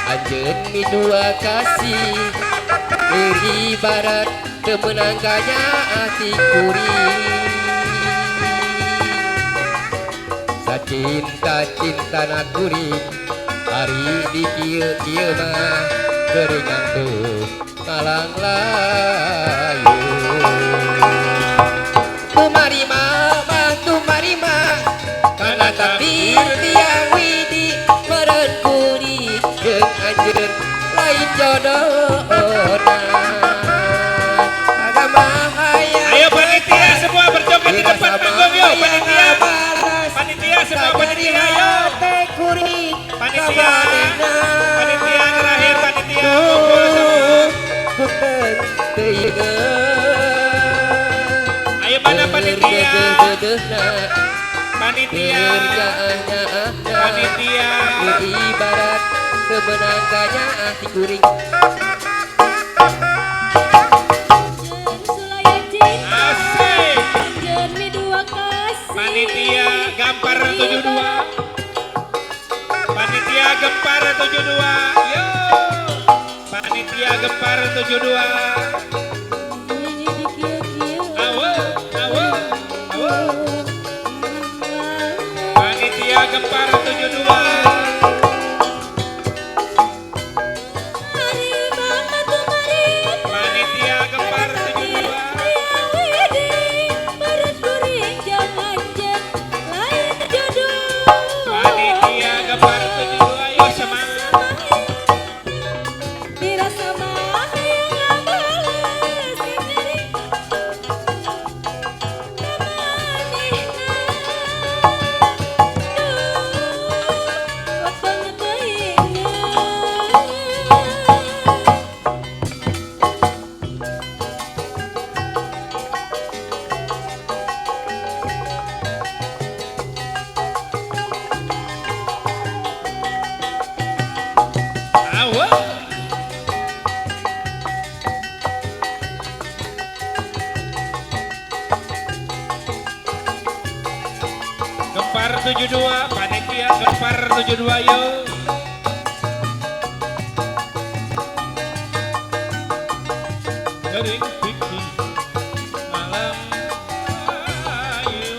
anjeun midua kasih lir ibarat teu meunang kanya ati kuring sacinta-cintana kuring ari di kieu-kieu mah geuringan tuh ngalang layu tumarima mah tumarima kana takdir tiang widi meureun kuring jeung anjeun lain jodohna agama hayang. Ayo panitia semua berjoget di depan panggung yuk panitia. Panitia semua panitia ayo. Panitia. Panitia terakhir panitia kumpul semua. Ayo mana panitia? Panitia. Panitia. Ibarat kemenangkannya ati kuring. Asik. Panitia Gampar 72. Panitia Gempar 72. Yo. Panitia Gempar 72. Awo, awo, awo. Panitia Gempar 72. Panitia Gempar 72. Panitia Gempar 72. Ayo semangat. Dirasa mah yang Awa. Gempar 72, panitia Gempar 72 yo. Gering pikir malam ayu.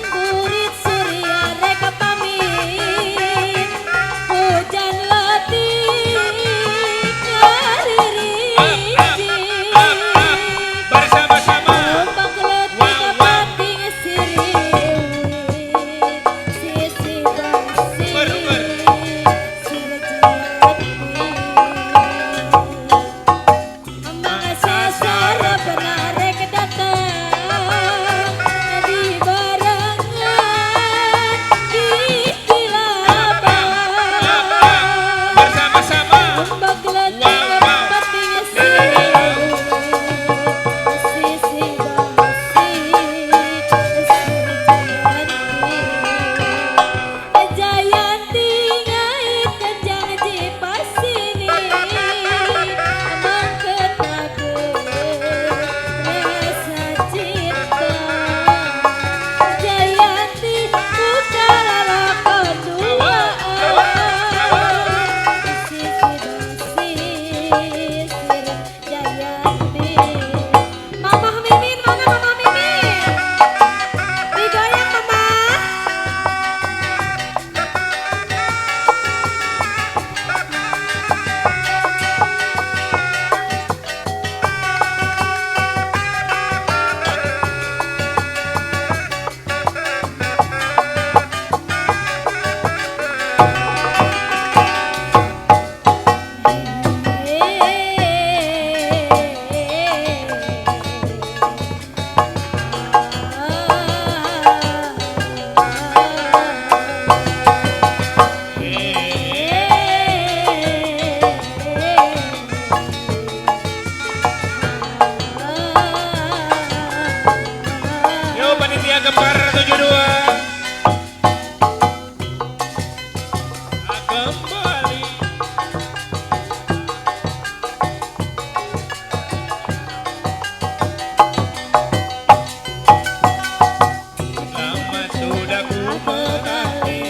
Murid surya reka pamit, hujan letih ngaririnci. Bersama-sama. Ombak letih kapating siriwit, sisi bangsi sirjati. Mangsa penarek datang di barengan di kilapang. Bersama-sama. Ombak letih kapating siriwit, sisi bangsi sirjati. Jayanti ngait kejang jipasini, mangketakeun rasa cinta. Jayanti buka lalakon duaan, sisi bangsi sir Jayanti. Mamah Mimin mana Mamah Mimin? Digoyang Mamah. Yo panitia Gempar 72. Kembali. Lama sudah ku menanti.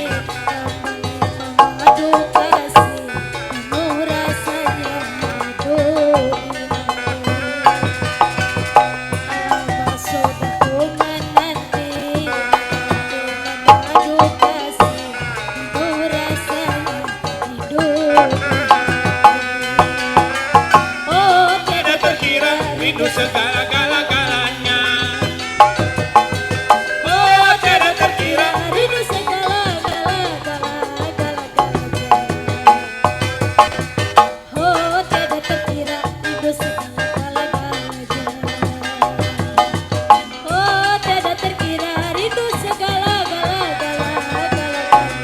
Madu kasih, penuh rasanya madu ini. Lama sudah ku menanti, madu kasih, penuh rasanya hidup ini. Oh, Tidak terkira rindu segala-galanya. Oh, tidak terkira. Rindu segala-gala-gala-gala-galanya. Oh, tiada terkira rindu segala-galanya. Oh, tiada terkira rindu segala-gala-gala-gala-galanya.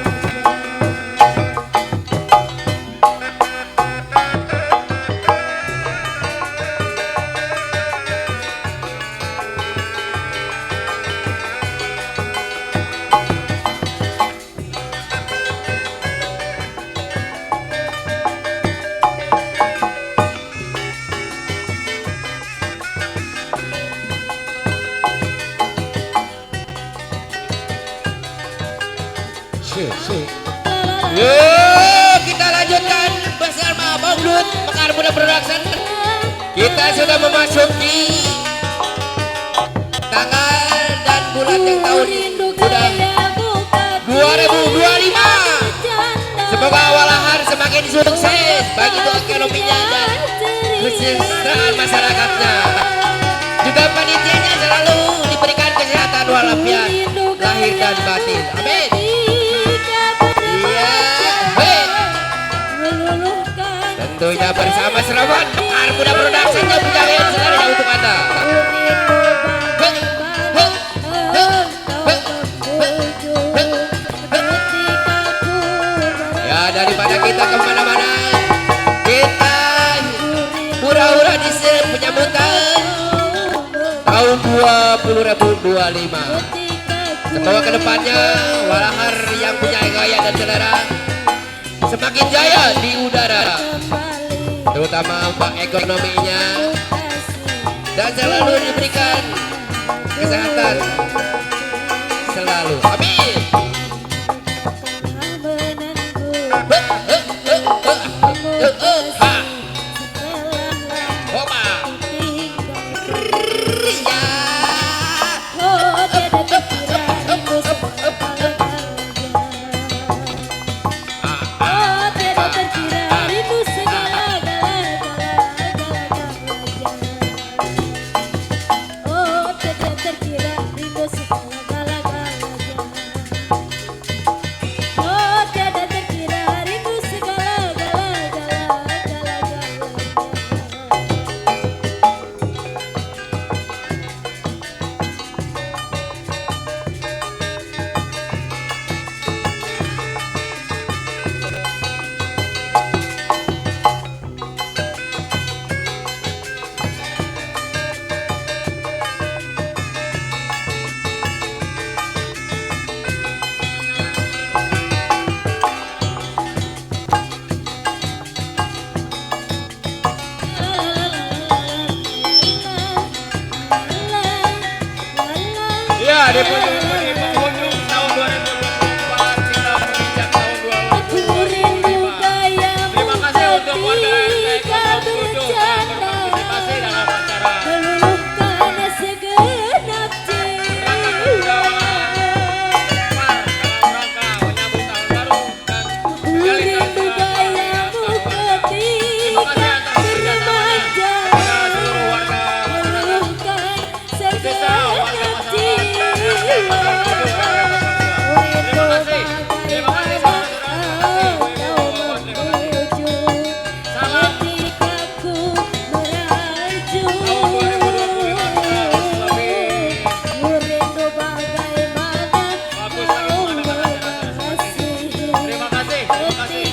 Yuk, kita lanjutkan bersama Bangdut Mekar Muda Production. Kita sudah memasuki tanggal dan bulan yang tahun sudah 2025. Semoga Walahar semakin sukses, baik itu ekonominya dan kesejahteraan masyarakatnya. Juga panitianya selalu diberikan kesehatan walafiat, lahir dan batin. Amin. Iya, hei. Tentunya bersama Serawan Mekar Muda Production yang menjamin segalanya untuk Anda. Hei, hei, hei, hei, hei, hei, hei. Ya, daripada kita kemana-mana, kita hura-hura di sini penyambutan tahun 2025. Semoga kedepannya Walahar yang punya gaya dan selera Semakin jaya di udara, terutama pak ekonominya, dan selalu diberikan kesehatan selalu. Amin. Ya, di penghujung tahun 2024 kita menginjak tahun 2025. Terima kasih untuk warga RT 07 telah berpartisipasi dalam acara dalam rangka menyambut tahun baru dan menjalin Terima kasih atas kerjasamanya kepada seluruh warga masyarakat desa, warga masyarakat. Terima kasih, terima kasih saudara-saudara, terima kasih ibu-ibu, terima kasih. Salam tahun 2025 kita harus lebih bagus lagi mengadakan acara-acara seperti ini. Terima kasih, terima kasih.